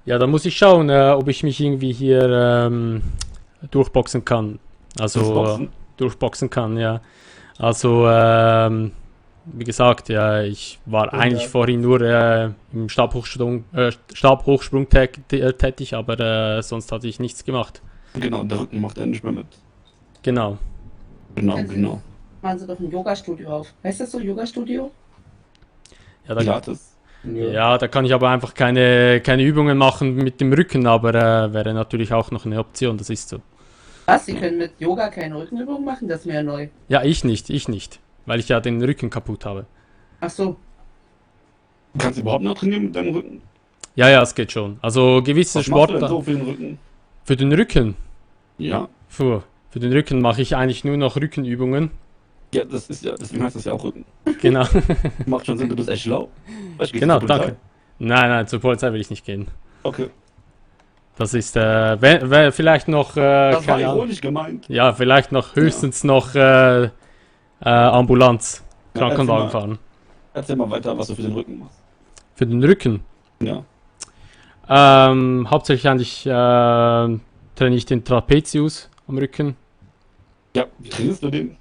Ja, da muss ich schauen, ob ich mich irgendwie hier durchboxen kann. Also Durchboxen? durchboxen kann, ja. Also wie gesagt, ja, ich war eigentlich vorhin nur im Stabhochsprung tätig, aber sonst hatte ich nichts gemacht. Genau, der Rücken macht er nicht mehr mit. Genau. Genau. Machen Sie doch ein Yoga-Studio auf. Heißt das so, Yoga-Studio? Ja, Pilates. ja, da kann ich aber einfach keine Übungen machen mit dem Rücken, aber wäre natürlich auch noch eine Option, das ist so. Was? Sie können mit Yoga keine Rückenübungen machen? Das ist mir ja neu. Ja, ich nicht, weil ich ja den Rücken kaputt habe. Ach so. Kannst du überhaupt noch trainieren mit deinem Rücken? Ja, es geht schon. Also gewisse Was machst du denn Sportler so für den Rücken? für den Rücken. Ja. Für den Rücken mache ich eigentlich nur noch Rückenübungen. Ja, das ist ja, deswegen heißt das ja auch Rücken. Genau. Macht schon Sinn, du bist echt schlau. Weißt du, gehst Genau, zur Polizei? danke. Nein, zur Polizei will ich nicht gehen. Okay. Das ist vielleicht noch Das war keine Ahnung. ironisch gemeint. Ja, vielleicht noch höchstens noch Ambulanz, Ja, Krankenwagen erzähl mal. fahren. Erzähl mal weiter, was du für den Rücken machst. Für den Rücken. Ja. Hauptsächlich eigentlich trainiere ich den Trapezius am Rücken. Ja, wie trainierst du den?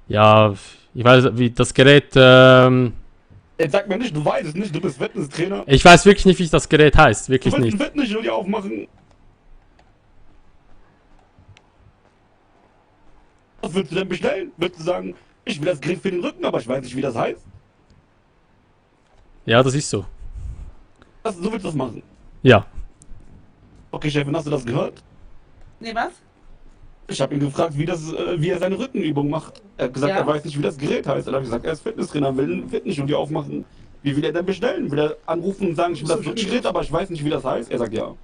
Ja, ich weiß, wie das Gerät. Jetzt sag mir nicht, du weißt es nicht, du bist Fitnesstrainer. Ich weiß wirklich nicht, wie das Gerät heißt. Du Wirklich willst nicht. ein Fitnessstudio aufmachen. Was willst du denn bestellen? Willst du sagen, ich will das Gerät für den Rücken, aber ich weiß nicht, wie das heißt? Ja, das ist so. So willst du das machen. Ja. Okay, Chefin, hast du das gehört? Nee, was? Ich habe ihn gefragt, wie er seine Rückenübung macht. Er hat gesagt, Ja. er weiß nicht, wie das Gerät heißt. Er hat gesagt, er ist Fitnesstrainer, will ein Fitnessstudio aufmachen. Wie will er denn bestellen? Will er anrufen und sagen, ich will das Gerät, aber ich weiß nicht, wie das heißt? Er sagt ja.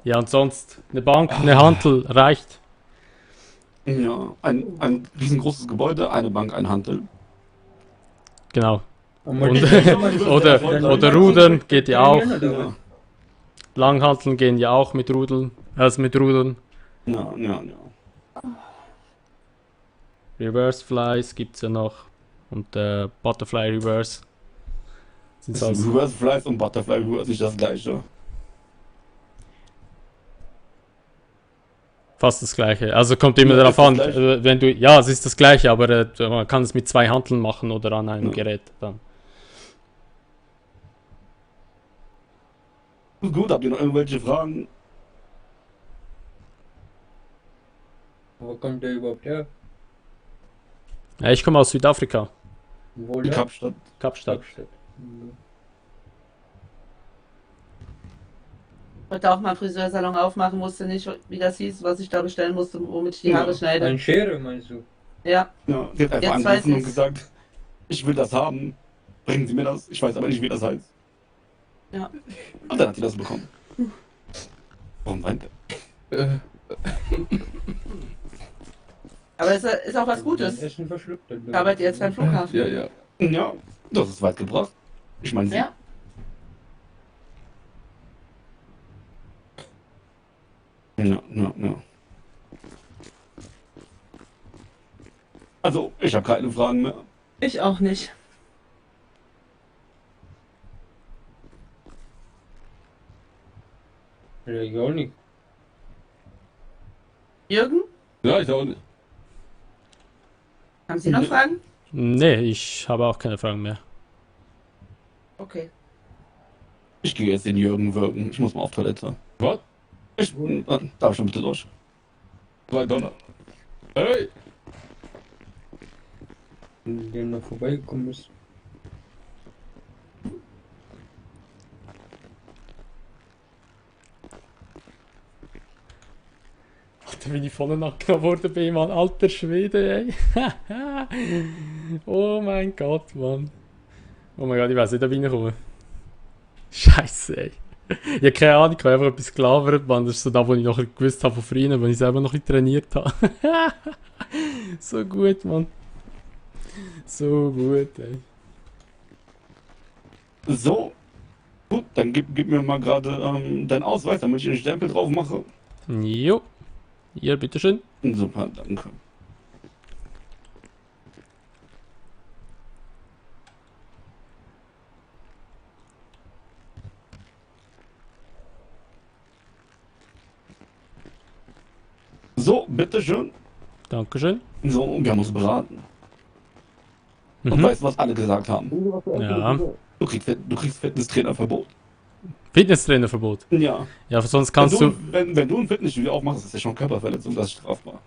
Ja, und sonst eine Bank, eine Hantel reicht. Ja, ein riesengroßes Gebäude, eine Bank, ein Hantel. Genau. Und Oder Rudern geht ja auch. Ja, Langhanteln gehen ja auch mit Rudeln. Also mit Rudern. ja. Reverse Flies gibt's ja noch. Und Butterfly Reverse. Sind Ist also Reverse Flies und Butterfly Reverse nicht das gleiche? fast das gleiche. Also kommt immer Ja, darauf ist das an, gleiche? wenn du. Ja, es ist das gleiche, aber man kann es mit 2 Hanteln machen oder an einem Ja. Gerät dann. Gut, habt ihr noch irgendwelche Fragen? Wo kommt der überhaupt her? Ja, ich komme aus Südafrika, Wo Die der? Kapstadt. Kapstadt. Kapstadt. Wollte auch mal einen Friseursalon aufmachen, wusste nicht, wie das hieß, was ich da bestellen musste, womit ich die Haare schneide. Ein Schere, meinst du? Ja, Ja, sie hat einfach Jetzt weiß angerufen und ich's. gesagt, ich will das haben. Bringen Sie mir das. Ich weiß aber nicht, wie das heißt. ja. Und dann hat sie das bekommen. Warum weint er? Aber es ist auch was Gutes. Essen verschluckt. Ich arbeite jetzt beim Flughafen. Ja, ja. Ja, das ist weit gebracht. Ich meine, sie. Ja. Ja. Also, ich habe keine Fragen mehr. Ich auch nicht. Ja, ich auch nicht. Jürgen, Ja, ich auch nicht. haben Sie noch Fragen? Nee, ich habe auch keine Fragen mehr. Okay. Ich gehe jetzt den Jürgen würgen. Ich muss mal auf Toilette. Was? Darf ich schon bitte durch? $2. Hey! Wenn der noch vorbeigekommen ist. Alter, wie ich vorne nachgenommen wurde bei ihm, Mann. Alter Schwede, ey. Oh mein Gott, Mann. Oh mein Gott, ich weiß nicht, ob ich reinkomme. Scheiße, ey. Ich habe keine Ahnung, ich habe einfach etwas gelabert, Mann. Das ist so da, wo ich noch gewusst habe von früher, wenn ich selber noch ein bisschen trainiert habe. So gut, Mann. So gut, ey. So. Gut, dann gib mir mal gerade deinen Ausweis, damit ich den Stempel drauf mache. Jo. Hier, bitteschön. Super, danke. So, bitteschön. Dankeschön. So, wir haben uns beraten. Und Mhm. weißt du, was alle gesagt haben? Ja. Du kriegst Fitnesstrainerverbot. Fitnesstrainerverbot. Ja. Ja, sonst kannst wenn du. wenn du ein Fitnessstudio aufmachst, ist ja schon Körperverletzung, das ist strafbar.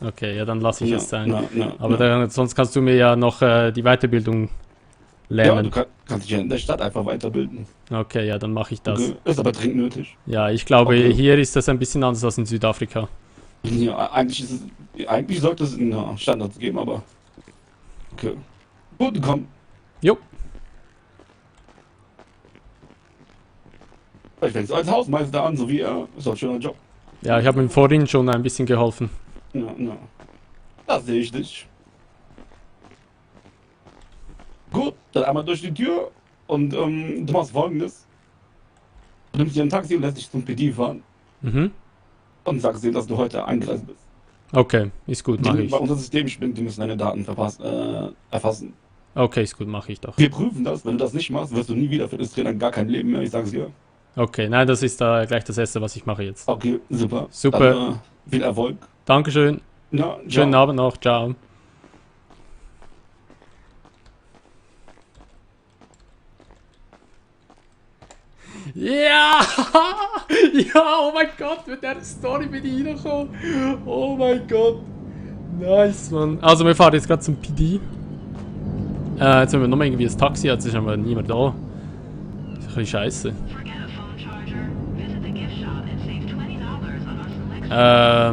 Okay, ja, dann lasse ich Ja, es sein. ja, Aber ja. dann, sonst kannst du mir ja noch die Weiterbildung Ja, lernen. du kannst dich ja in der Stadt einfach weiterbilden. Okay, ja, dann mache ich das. Okay. Ist aber dringend nötig. Ja, ich glaube, Okay. hier ist das ein bisschen anders als in Südafrika. Ja, eigentlich sollte es Standards geben, aber. Okay. Gut, komm. Jo. Ich fängst als Hausmeister an, so wie er. Ist doch ein schöner Job. Ja, ich habe ihm vorhin schon ein bisschen geholfen. Ja. Da sehe ich dich. Gut, dann einmal durch die Tür und du machst folgendes. Du nimmst dir ein Taxi und lässt dich zum PD fahren Mhm. und sagst denen, dass du heute eingereist bist. Okay, ist gut, mache ich. Bei unser System spinnt, die müssen deine Daten erfassen. Okay, ist gut, mache ich doch. Wir prüfen das. Wenn du das nicht machst, wirst du nie wieder Fitnesstrainer, gar kein Leben mehr. Ich sag's dir. Okay, nein, das ist gleich das Erste, was ich mache jetzt. Okay, super. Super. Dann, viel Erfolg. Dankeschön. Ja, Schönen ciao. Abend noch. Ciao. Ja! Ja, oh mein Gott, mit der Story bin ich reingekommen. Oh mein Gott. Nice, Mann. Also, wir fahren jetzt gerade zum PD. Jetzt haben wir noch irgendwie ein Taxi, jetzt ist aber niemand da. Das ist ein bisschen scheiße. Ja,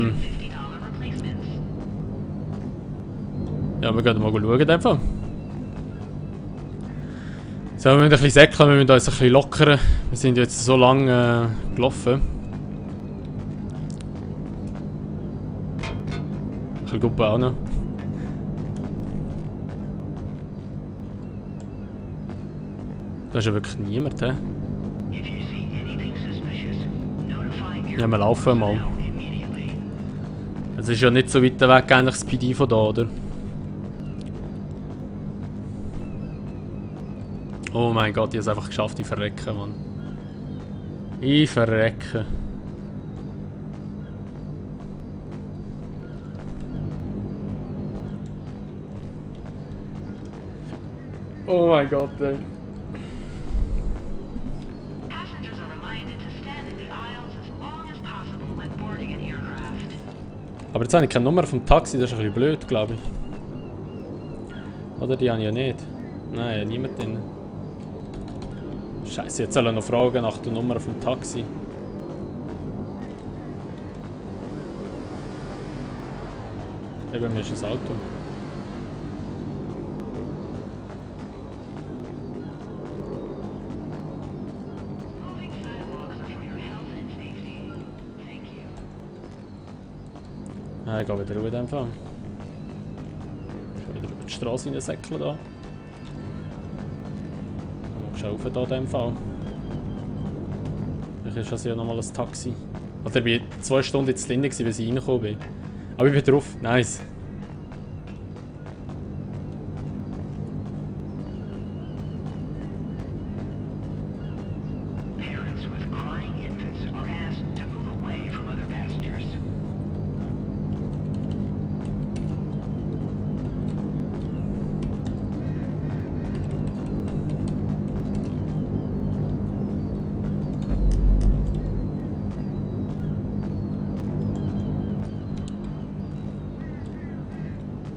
wir gehen mal schauen einfach. So, wir müssen ein bisschen säckeln, wir müssen uns ein bisschen lockern. Wir sind jetzt so lange gelaufen. Ein bisschen Gruppe auch noch. Da ist ja wirklich niemand, hä? Ja, wir laufen mal. Es ist ja nicht so weit weg eigentlich das PD von da, oder? Oh mein Gott, ich habe es einfach geschafft, ich verrecke, Mann. Ich verrecke. Oh mein Gott, ey. Aber jetzt habe ich keine Nummer vom Taxi, das ist ein bisschen blöd, glaube ich. Oder die haben ja nicht. Nein, niemand drin. Scheiße, jetzt soll er noch fragen nach der Nummer vom Taxi. Eben, mir ist das Auto. Ah, ich gehe wieder ruhig in dem Fall. Ich gehe wieder über die Straße reinsäckeln da. Mal rauf da in dem Fall. Vielleicht ist das ja nochmal ein Taxi. Oder ich war 2 Stunden jetzt drin, bis ich reingekommen bin. Aber ich bin drauf, nice.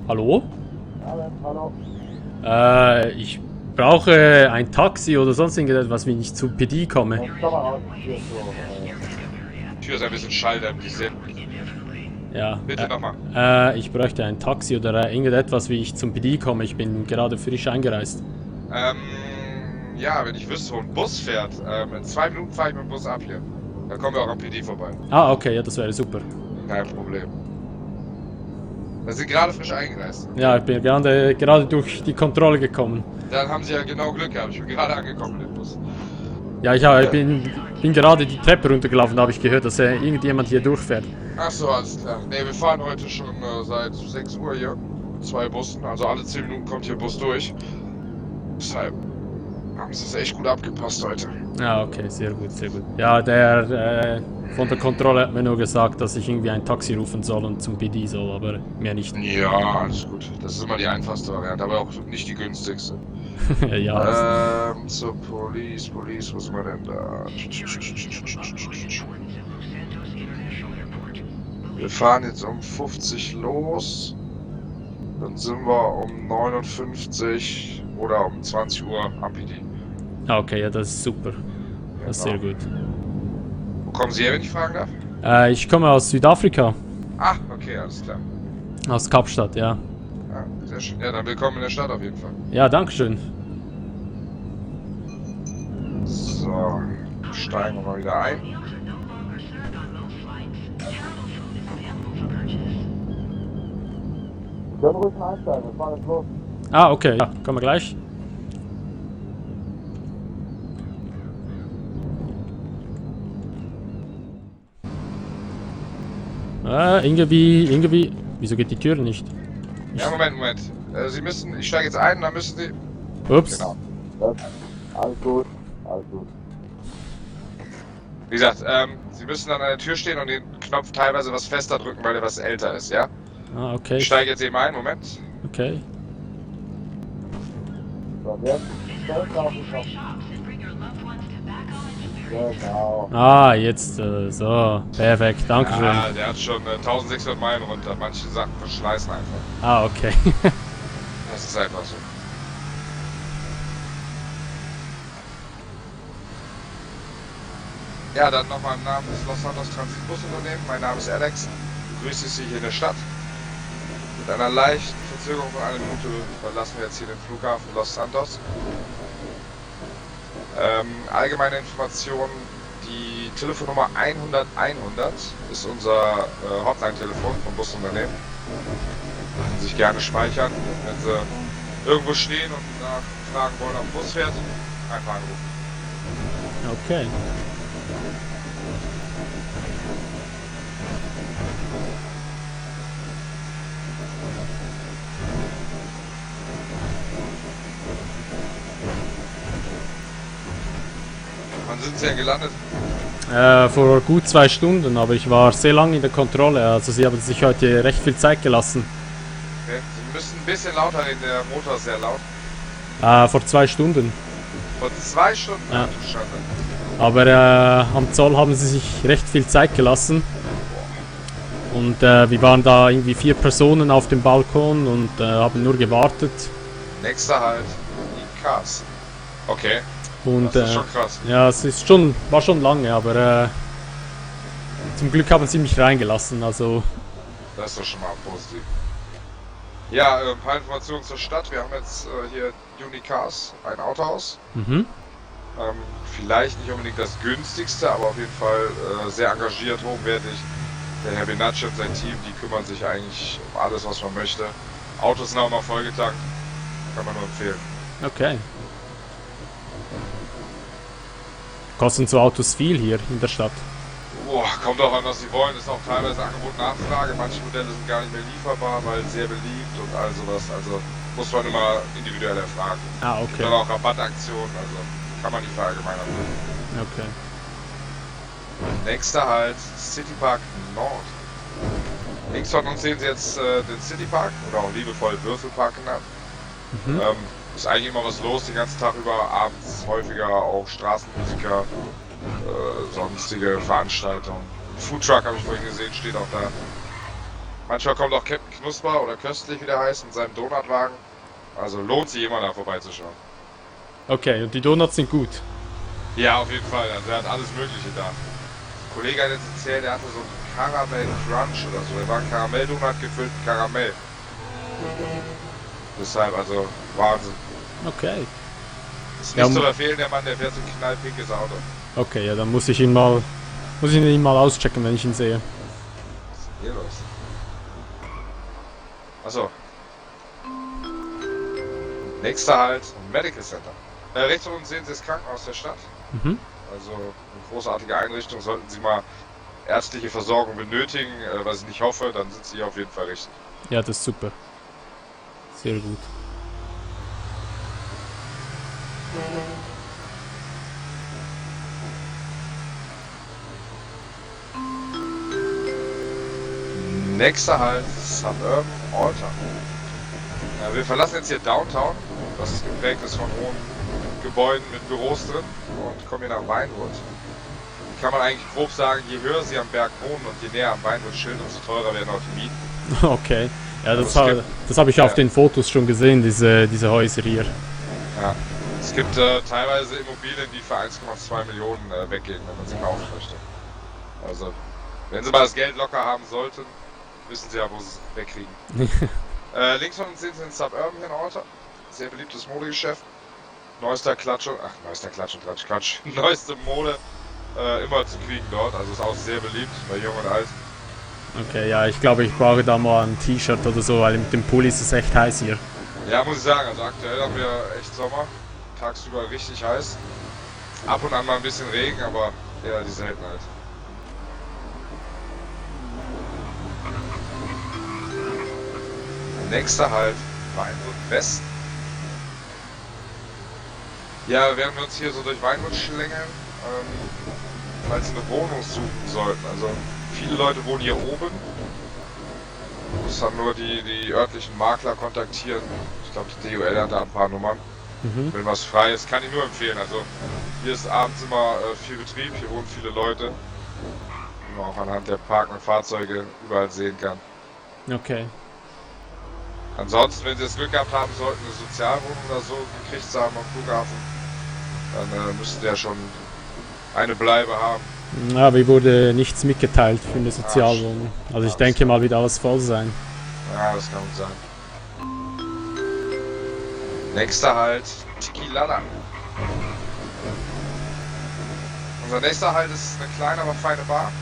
Hallo? Hallo. Ich brauche ein Taxi oder sonst irgendetwas, wenn ich zu PD komme. Tür ist ein bisschen schallend, die sind. Ja. Bitte nochmal. Ich bräuchte ein Taxi oder irgendetwas, wie ich zum PD komme. Ich bin gerade frisch eingereist. Ja, wenn ich wüsste, wo ein Bus fährt, in 2 Minuten fahre ich mit dem Bus ab hier. Dann kommen wir auch am PD vorbei. Ah, okay, ja, das wäre super. Kein Problem. Wir sind gerade frisch eingereist. Ja, ich bin gerade durch die Kontrolle gekommen. Dann haben Sie ja genau Glück gehabt. Ich bin gerade angekommen mit dem Bus. Ja, ich bin gerade die Treppe runtergelaufen, da habe ich gehört, dass irgendjemand hier durchfährt. Achso, alles klar. Ne, wir fahren heute schon seit 6 Uhr hier. 2 Bussen, also alle 10 Minuten kommt hier ein Bus durch. Deshalb haben sie es echt gut abgepasst heute. Ja, okay, sehr gut, sehr gut. Ja, der von der Kontrolle hat mir nur gesagt, dass ich irgendwie ein Taxi rufen soll und zum PD soll, aber mehr nicht. Ja, alles gut. Das ist immer die einfachste Variante, aber auch nicht die günstigste. Ja. Zur Police, wo sind wir denn da? Wir fahren jetzt um 50 los. Dann sind wir um 59 oder um 20 Uhr am PD. Ah, okay, ja, das ist super. Das ist sehr gut. Wo kommen Sie her, wenn ich fragen darf? Ich komme aus Südafrika. Ah, okay, alles klar. Aus Kapstadt, ja. Ja, sehr schön. Ja, dann willkommen in der Stadt auf jeden Fall. Ja, dankeschön. So, steigen wir mal wieder ein. Wir können ruhig einsteigen, wir fahren jetzt los. Ah, okay, ja, kommen wir gleich. Irgendwie, wieso geht die Tür nicht? Ja, Moment. Sie müssen, ich steige jetzt ein, dann müssen Sie... Ups. Genau. Alles gut, alles gut. Wie gesagt, Sie müssen an der Tür stehen und den Knopf teilweise was fester drücken, weil der was älter ist, ja? Ah, okay. Ich steige jetzt eben ein, Moment. Okay. So, jetzt stellen auf den Knopf. Genau. Ah, jetzt, so. Perfekt, dankeschön. Ja, der hat schon 1600 Meilen runter. Manche Sachen verschleißen einfach. Ah, okay. Das ist einfach so. Ja, dann nochmal im Namen des Los Santos Transitbusunternehmen. Mein Name ist Alex. Begrüße Sie hier in der Stadt. Mit einer leichten Verzögerung von einer Minute verlassen wir jetzt hier den Flughafen Los Santos. Allgemeine Informationen, die Telefonnummer 100 100 ist unser Hotline-Telefon vom Busunternehmen. Können Sie sich gerne speichern, wenn Sie irgendwo stehen und fragen wollen, ob der Bus fährt, einfach anrufen. Okay. Wann sind Sie denn gelandet? Vor gut 2 Stunden, aber ich war sehr lange in der Kontrolle. Also sie haben sich heute recht viel Zeit gelassen. Okay. Sie müssen ein bisschen lauter reden, der Motor ist sehr laut. Vor 2 Stunden. Vor 2 Stunden? Ja. Ach du Schande. Aber am Zoll haben sie sich recht viel Zeit gelassen. Und wir waren da irgendwie 4 Personen auf dem Balkon und haben nur gewartet. Nächster Halt, die Cars. Okay, Und das ist schon krass. ja, es ist war schon lange, aber zum Glück haben sie mich reingelassen. Also Das ist doch schon mal positiv. Ja, ein paar Informationen zur Stadt. Wir haben jetzt hier Unicars, ein Autohaus. Vielleicht nicht unbedingt das günstigste, aber auf jeden Fall sehr engagiert, hochwertig. Der Herr Benacci und sein Team, die kümmern sich eigentlich um alles, was man möchte. Autos sind auch mal vollgetankt. Kann man nur empfehlen. okay. Kosten so Autos viel hier in der Stadt? Boah, kommt auch an, was sie wollen. Ist auch teilweise Angebot Nachfrage. Manche Modelle sind gar nicht mehr lieferbar, weil sehr beliebt und all sowas. Also muss man immer individuell erfragen. Ah, Gibt okay. dann auch Rabattaktionen, also kann man nicht verallgemeinern. Okay. Nächster Halt, Citypark Nord. Links von uns sehen Sie jetzt den Citypark, oder auch liebevoll Würfelpark genannt. Ist eigentlich immer was los, den ganzen Tag über, abends häufiger auch Straßenmusiker, sonstige Veranstaltungen. Ein Foodtruck habe ich vorhin gesehen, steht auch da. Manchmal kommt auch Captain Knusper oder Köstlich, wie der heißt, mit seinem Donutwagen. Also lohnt sich immer da vorbeizuschauen. Okay, und die Donuts sind gut. Ja, auf jeden Fall, also er hat alles Mögliche da. Ein Kollege hat jetzt erzählt, der hatte so einen Caramel Crunch oder so. Der war ein Karamelldonut gefüllt mit Karamell. Deshalb, also Wahnsinn. Okay. Ist Ja, nicht zu verfehlen, der Mann, der fährt so ein knallpinkes Auto. Okay, ja, dann muss ich ihn mal auschecken, wenn ich ihn sehe. Was ist denn hier los? Achso. Nächster Halt, Medical Center. Rechts von uns sehen Sie das Krankenhaus der Stadt. Also eine großartige Einrichtung. Sollten Sie mal ärztliche Versorgung benötigen, was ich nicht hoffe, dann sind Sie hier auf jeden Fall richtig. Ja, das ist super. Sehr gut. Nächster Halt, Suburban Alta. Wir verlassen jetzt hier Downtown, das ist geprägt ist von hohen Gebäuden mit Büros drin und kommen hier nach Vinewood. Kann man eigentlich grob sagen, je höher Sie am Berg wohnen und je näher am Vinewood-Schild, umso teurer werden auch die Mieten. Okay. Ja, das Also habe ich auf den Fotos schon gesehen, diese Häuser hier. Ja. Es gibt teilweise Immobilien, die für 1,2 Millionen weggehen, wenn man sie kaufen möchte. Also, wenn Sie mal das Geld locker haben sollten, wissen Sie ja, wo Sie es wegkriegen. Links von uns sehen Sie den Suburban hier in Alta. Sehr beliebtes Modegeschäft. Neueste Mode immer zu kriegen dort. Also ist auch sehr beliebt bei Jung und Alt. Okay, ja, ich glaube, ich brauche da mal ein T-Shirt oder so, weil mit dem Pulli ist es echt heiß hier. Ja, muss ich sagen, also aktuell haben wir echt Sommer. Tagsüber richtig heiß. Ab und an mal ein bisschen Regen, aber eher die Seltenheit. Nächster Halt, Weinwood West. Ja, während wir uns hier so durch Weinwood schlängeln, falls Sie eine Wohnung suchen sollten. Also viele Leute wohnen hier oben. Muss dann nur die örtlichen Makler kontaktieren. Ich glaube, die DOL hat da ein paar Nummern. Wenn was frei ist, kann ich nur empfehlen. Also hier ist abends immer viel Betrieb, hier wohnen viele Leute. Wie man auch anhand der parkenden Fahrzeuge überall sehen kann. Okay. Ansonsten, wenn Sie das Glück gehabt haben sollten, eine Sozialwohnung oder so gekriegt haben am Flughafen, dann müssten Sie ja schon eine Bleibe haben. Ja, aber mir wurde nichts mitgeteilt für eine Sozialwohnung. Also ich denke mal, wird alles voll sein. Ja, das kann gut sein. Nächster Halt, Tiki Lala. Unser nächster Halt ist eine kleine, aber feine Bar.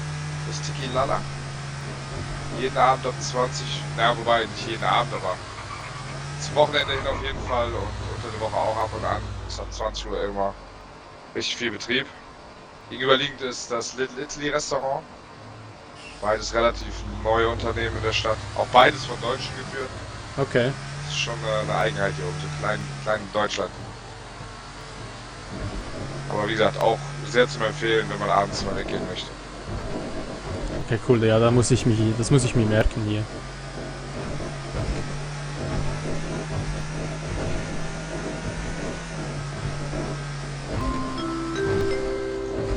Das ist Tiki Lala. Jeden Abend ab 20, na wobei nicht jeden Abend, aber zum Wochenende hin auf jeden Fall und unter der Woche auch ab und an. Ist ab 20 Uhr immer richtig viel Betrieb. Gegenüberliegend ist das Little Italy Restaurant. Beides relativ neue Unternehmen in der Stadt. Auch beides von Deutschen geführt. Okay. Das ist schon eine Eigenheit hier oben, so klein Deutschland. Aber wie gesagt, auch sehr zu empfehlen, wenn man abends mal weggehen möchte. Okay, cool. Ja, das muss ich mir merken hier.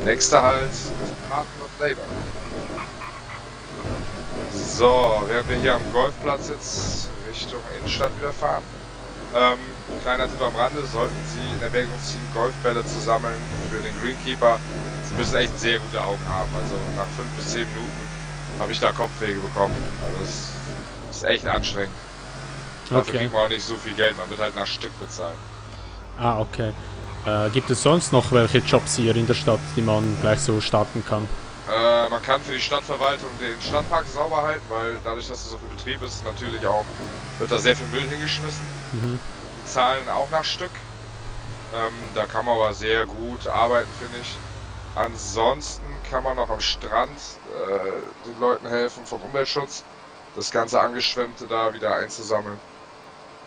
Nächster Halt, Department of Labor. So, während wir hier am Golfplatz jetzt Richtung Innenstadt wieder fahren. Kleiner Tipp am Rande, sollten Sie in Erwägung ziehen, Golfbälle zu sammeln für den Greenkeeper. Sie müssen echt sehr gute Augen haben. Also nach 5 bis 10 Minuten habe ich da Kopfweh bekommen. Also das ist echt anstrengend. Dafür kriegt man auch nicht so viel Geld, man wird halt nach Stück bezahlt. Ah, okay. Gibt es sonst noch welche Jobs hier in der Stadt, die man gleich so starten kann? Man kann für die Stadtverwaltung den Stadtpark sauber halten, weil dadurch, dass es so viel Betrieb ist, natürlich auch wird da sehr viel Müll hingeschmissen. Die zahlen auch nach Stück. Da kann man aber sehr gut arbeiten, finde ich. Ansonsten kann man noch am Strand den Leuten helfen vom Umweltschutz, das ganze Angeschwemmte da wieder einzusammeln.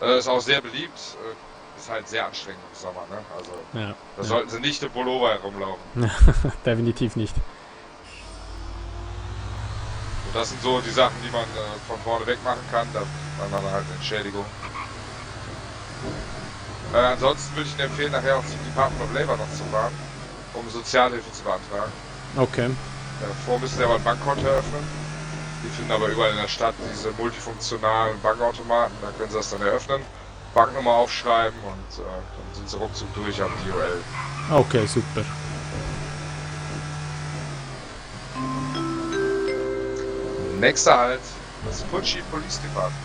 Ist auch sehr beliebt. Ist halt sehr anstrengend im Sommer, ne? Also Ja, da sollten Sie nicht im Pullover herumlaufen. Definitiv nicht. Und das sind so die Sachen, die man von vorne weg machen kann, da hat man dann halt eine Entschädigung. Ansonsten würde ich Ihnen empfehlen, nachher auch zum Department of Labor noch zu fahren, um Sozialhilfe zu beantragen. Okay. Davor müssen Sie aber ein Bankkonto eröffnen. Die finden aber überall in der Stadt diese multifunktionalen Bankautomaten, da können Sie das dann eröffnen, Banknummer aufschreiben und dann sind Sie ruckzuck durch am DOL. Okay, super. Nächster Halt, das Pucci Police Department.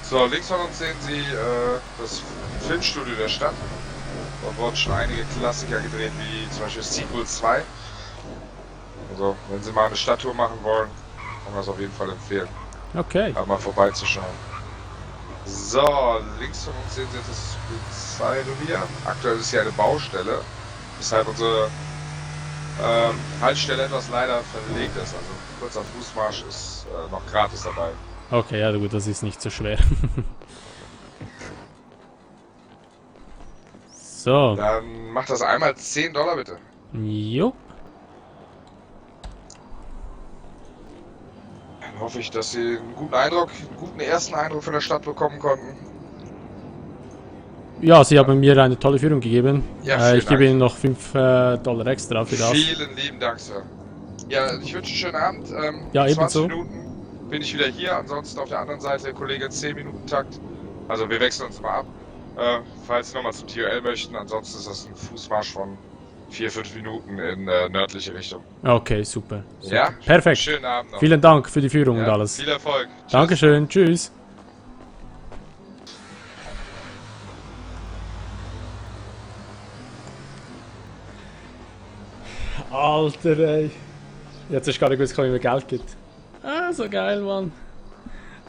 So, links von uns sehen Sie das Filmstudio der Stadt. Dort wurden schon einige Klassiker gedreht, wie zum Beispiel Sequel 2. Also, wenn Sie mal eine Stadttour machen wollen, kann man das auf jeden Fall empfehlen. Okay. Da mal vorbeizuschauen. So, links von uns sehen Sie das Polizeirevier. Aktuell ist hier eine Baustelle, weshalb unsere Haltestelle etwas leider verlegt ist. Also kurzer Fußmarsch ist noch gratis dabei. Okay, ja gut, das ist nicht so schwer. So. Dann macht das einmal $10 bitte. Jo. Dann hoffe ich, dass Sie einen guten ersten Eindruck von der Stadt bekommen konnten. Ja, Sie haben mir eine tolle Führung gegeben. Ja, ich gebe Ihnen noch $5 extra für das. Vielen lieben Dank, Sir. Ja, ich wünsche einen schönen Abend. Ja, 20 ebenso. Minuten bin ich wieder hier. Ansonsten auf der anderen Seite der Kollege 10-Minuten-Takt. Also wir wechseln uns mal ab. Falls Sie nochmal zum TOL möchten. Ansonsten ist das ein Fußmarsch von 4-5 Minuten in nördliche Richtung. Okay, super. Ja? Perfekt. Schönen Abend noch. Vielen Dank für die Führung Ja, und alles. viel Erfolg. Tschüss. Dankeschön. Tschüss. Alter, ey. Jetzt ist gar nicht gewusst, wie mir Geld gibt. Ah, so geil, Mann.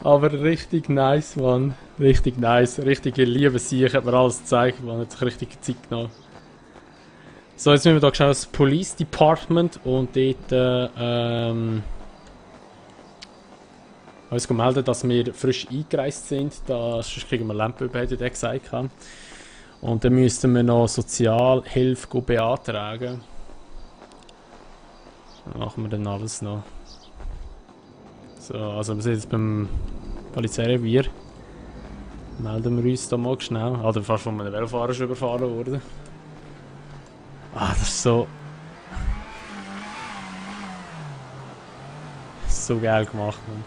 Aber richtig nice, Mann. Richtig nice. Richtige Liebessieg, hat mir alles gezeigt, man. Hat sich richtig Zeit genommen. So, jetzt müssen wir hier schnell das Police Department und dort, uns gemeldet, dass wir frisch eingereist sind. Sonst kriegen wir Lampen über, hätte der gesagt. Und dann müssten wir noch Sozialhilfe beantragen. Das machen wir dann alles noch. So, also wir sind jetzt beim Polizeirevier. Melden wir uns da mal schnell. Oder fast von einem Velofahrer schon überfahren worden. Ah, das ist so... So geil gemacht, man.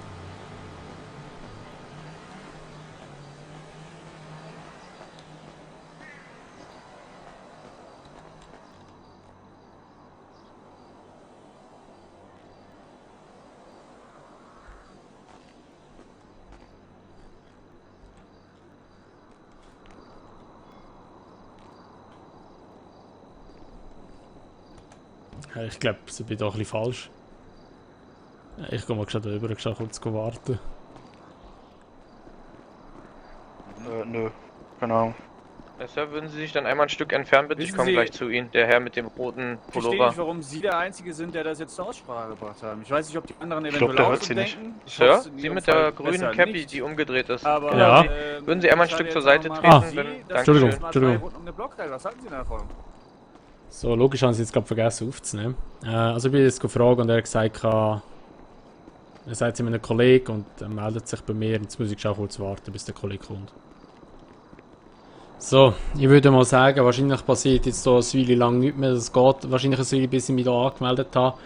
Ja, ich glaube, ich bin doch ein bisschen falsch. Ich gehe mal schnell rüber, ich kann kurz warten. Nö, keine Ahnung. Sir, würden Sie sich dann einmal ein Stück entfernen, bitte? Ich komme gleich zu Ihnen. Der Herr mit dem roten Ich verstehe Pullover. nicht, warum Sie der Einzige sind, der das jetzt zur Aussprache gebracht haben. Ich weiß nicht, ob die anderen glaub, eventuell der auch hört so Sie nicht. denken. Ich Sir, hoffe, in Sie Ihrem mit Fall der grünen besser Cappy, nicht. die umgedreht ist. Aber, Genau, Ja. Würden Sie einmal ein Stück zur Seite treten? Wenn, Entschuldigung, Entschuldigung. Entschuldigung. Rund um den Block, was halten Sie davon? So, logisch haben sie jetzt gerade vergessen aufzunehmen. Also ich bin jetzt gefragt und er hat gesagt, er sagt es einem Kollegen und er meldet sich bei mir. Jetzt muss ich schon kurz warten, bis der Kollege kommt. So, ich würde mal sagen, wahrscheinlich passiert jetzt hier eine Weile lang nichts mehr. Es geht wahrscheinlich eine Weile, bis ich mich hier angemeldet habe.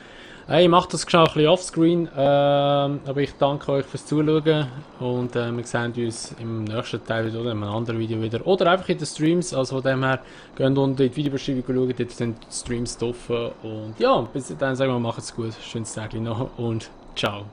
Ich mache das schon ein bisschen offscreen, aber ich danke euch fürs Zuschauen und wir sehen uns im nächsten Teil wieder oder in einem anderen Video wieder. Oder einfach in den Streams, also von dem her, geht unten in die Videobeschreibung schauen, dort sind die Streams drauf. Und ja, bis dann sagen wir, macht's gut, schönes Tag noch und ciao.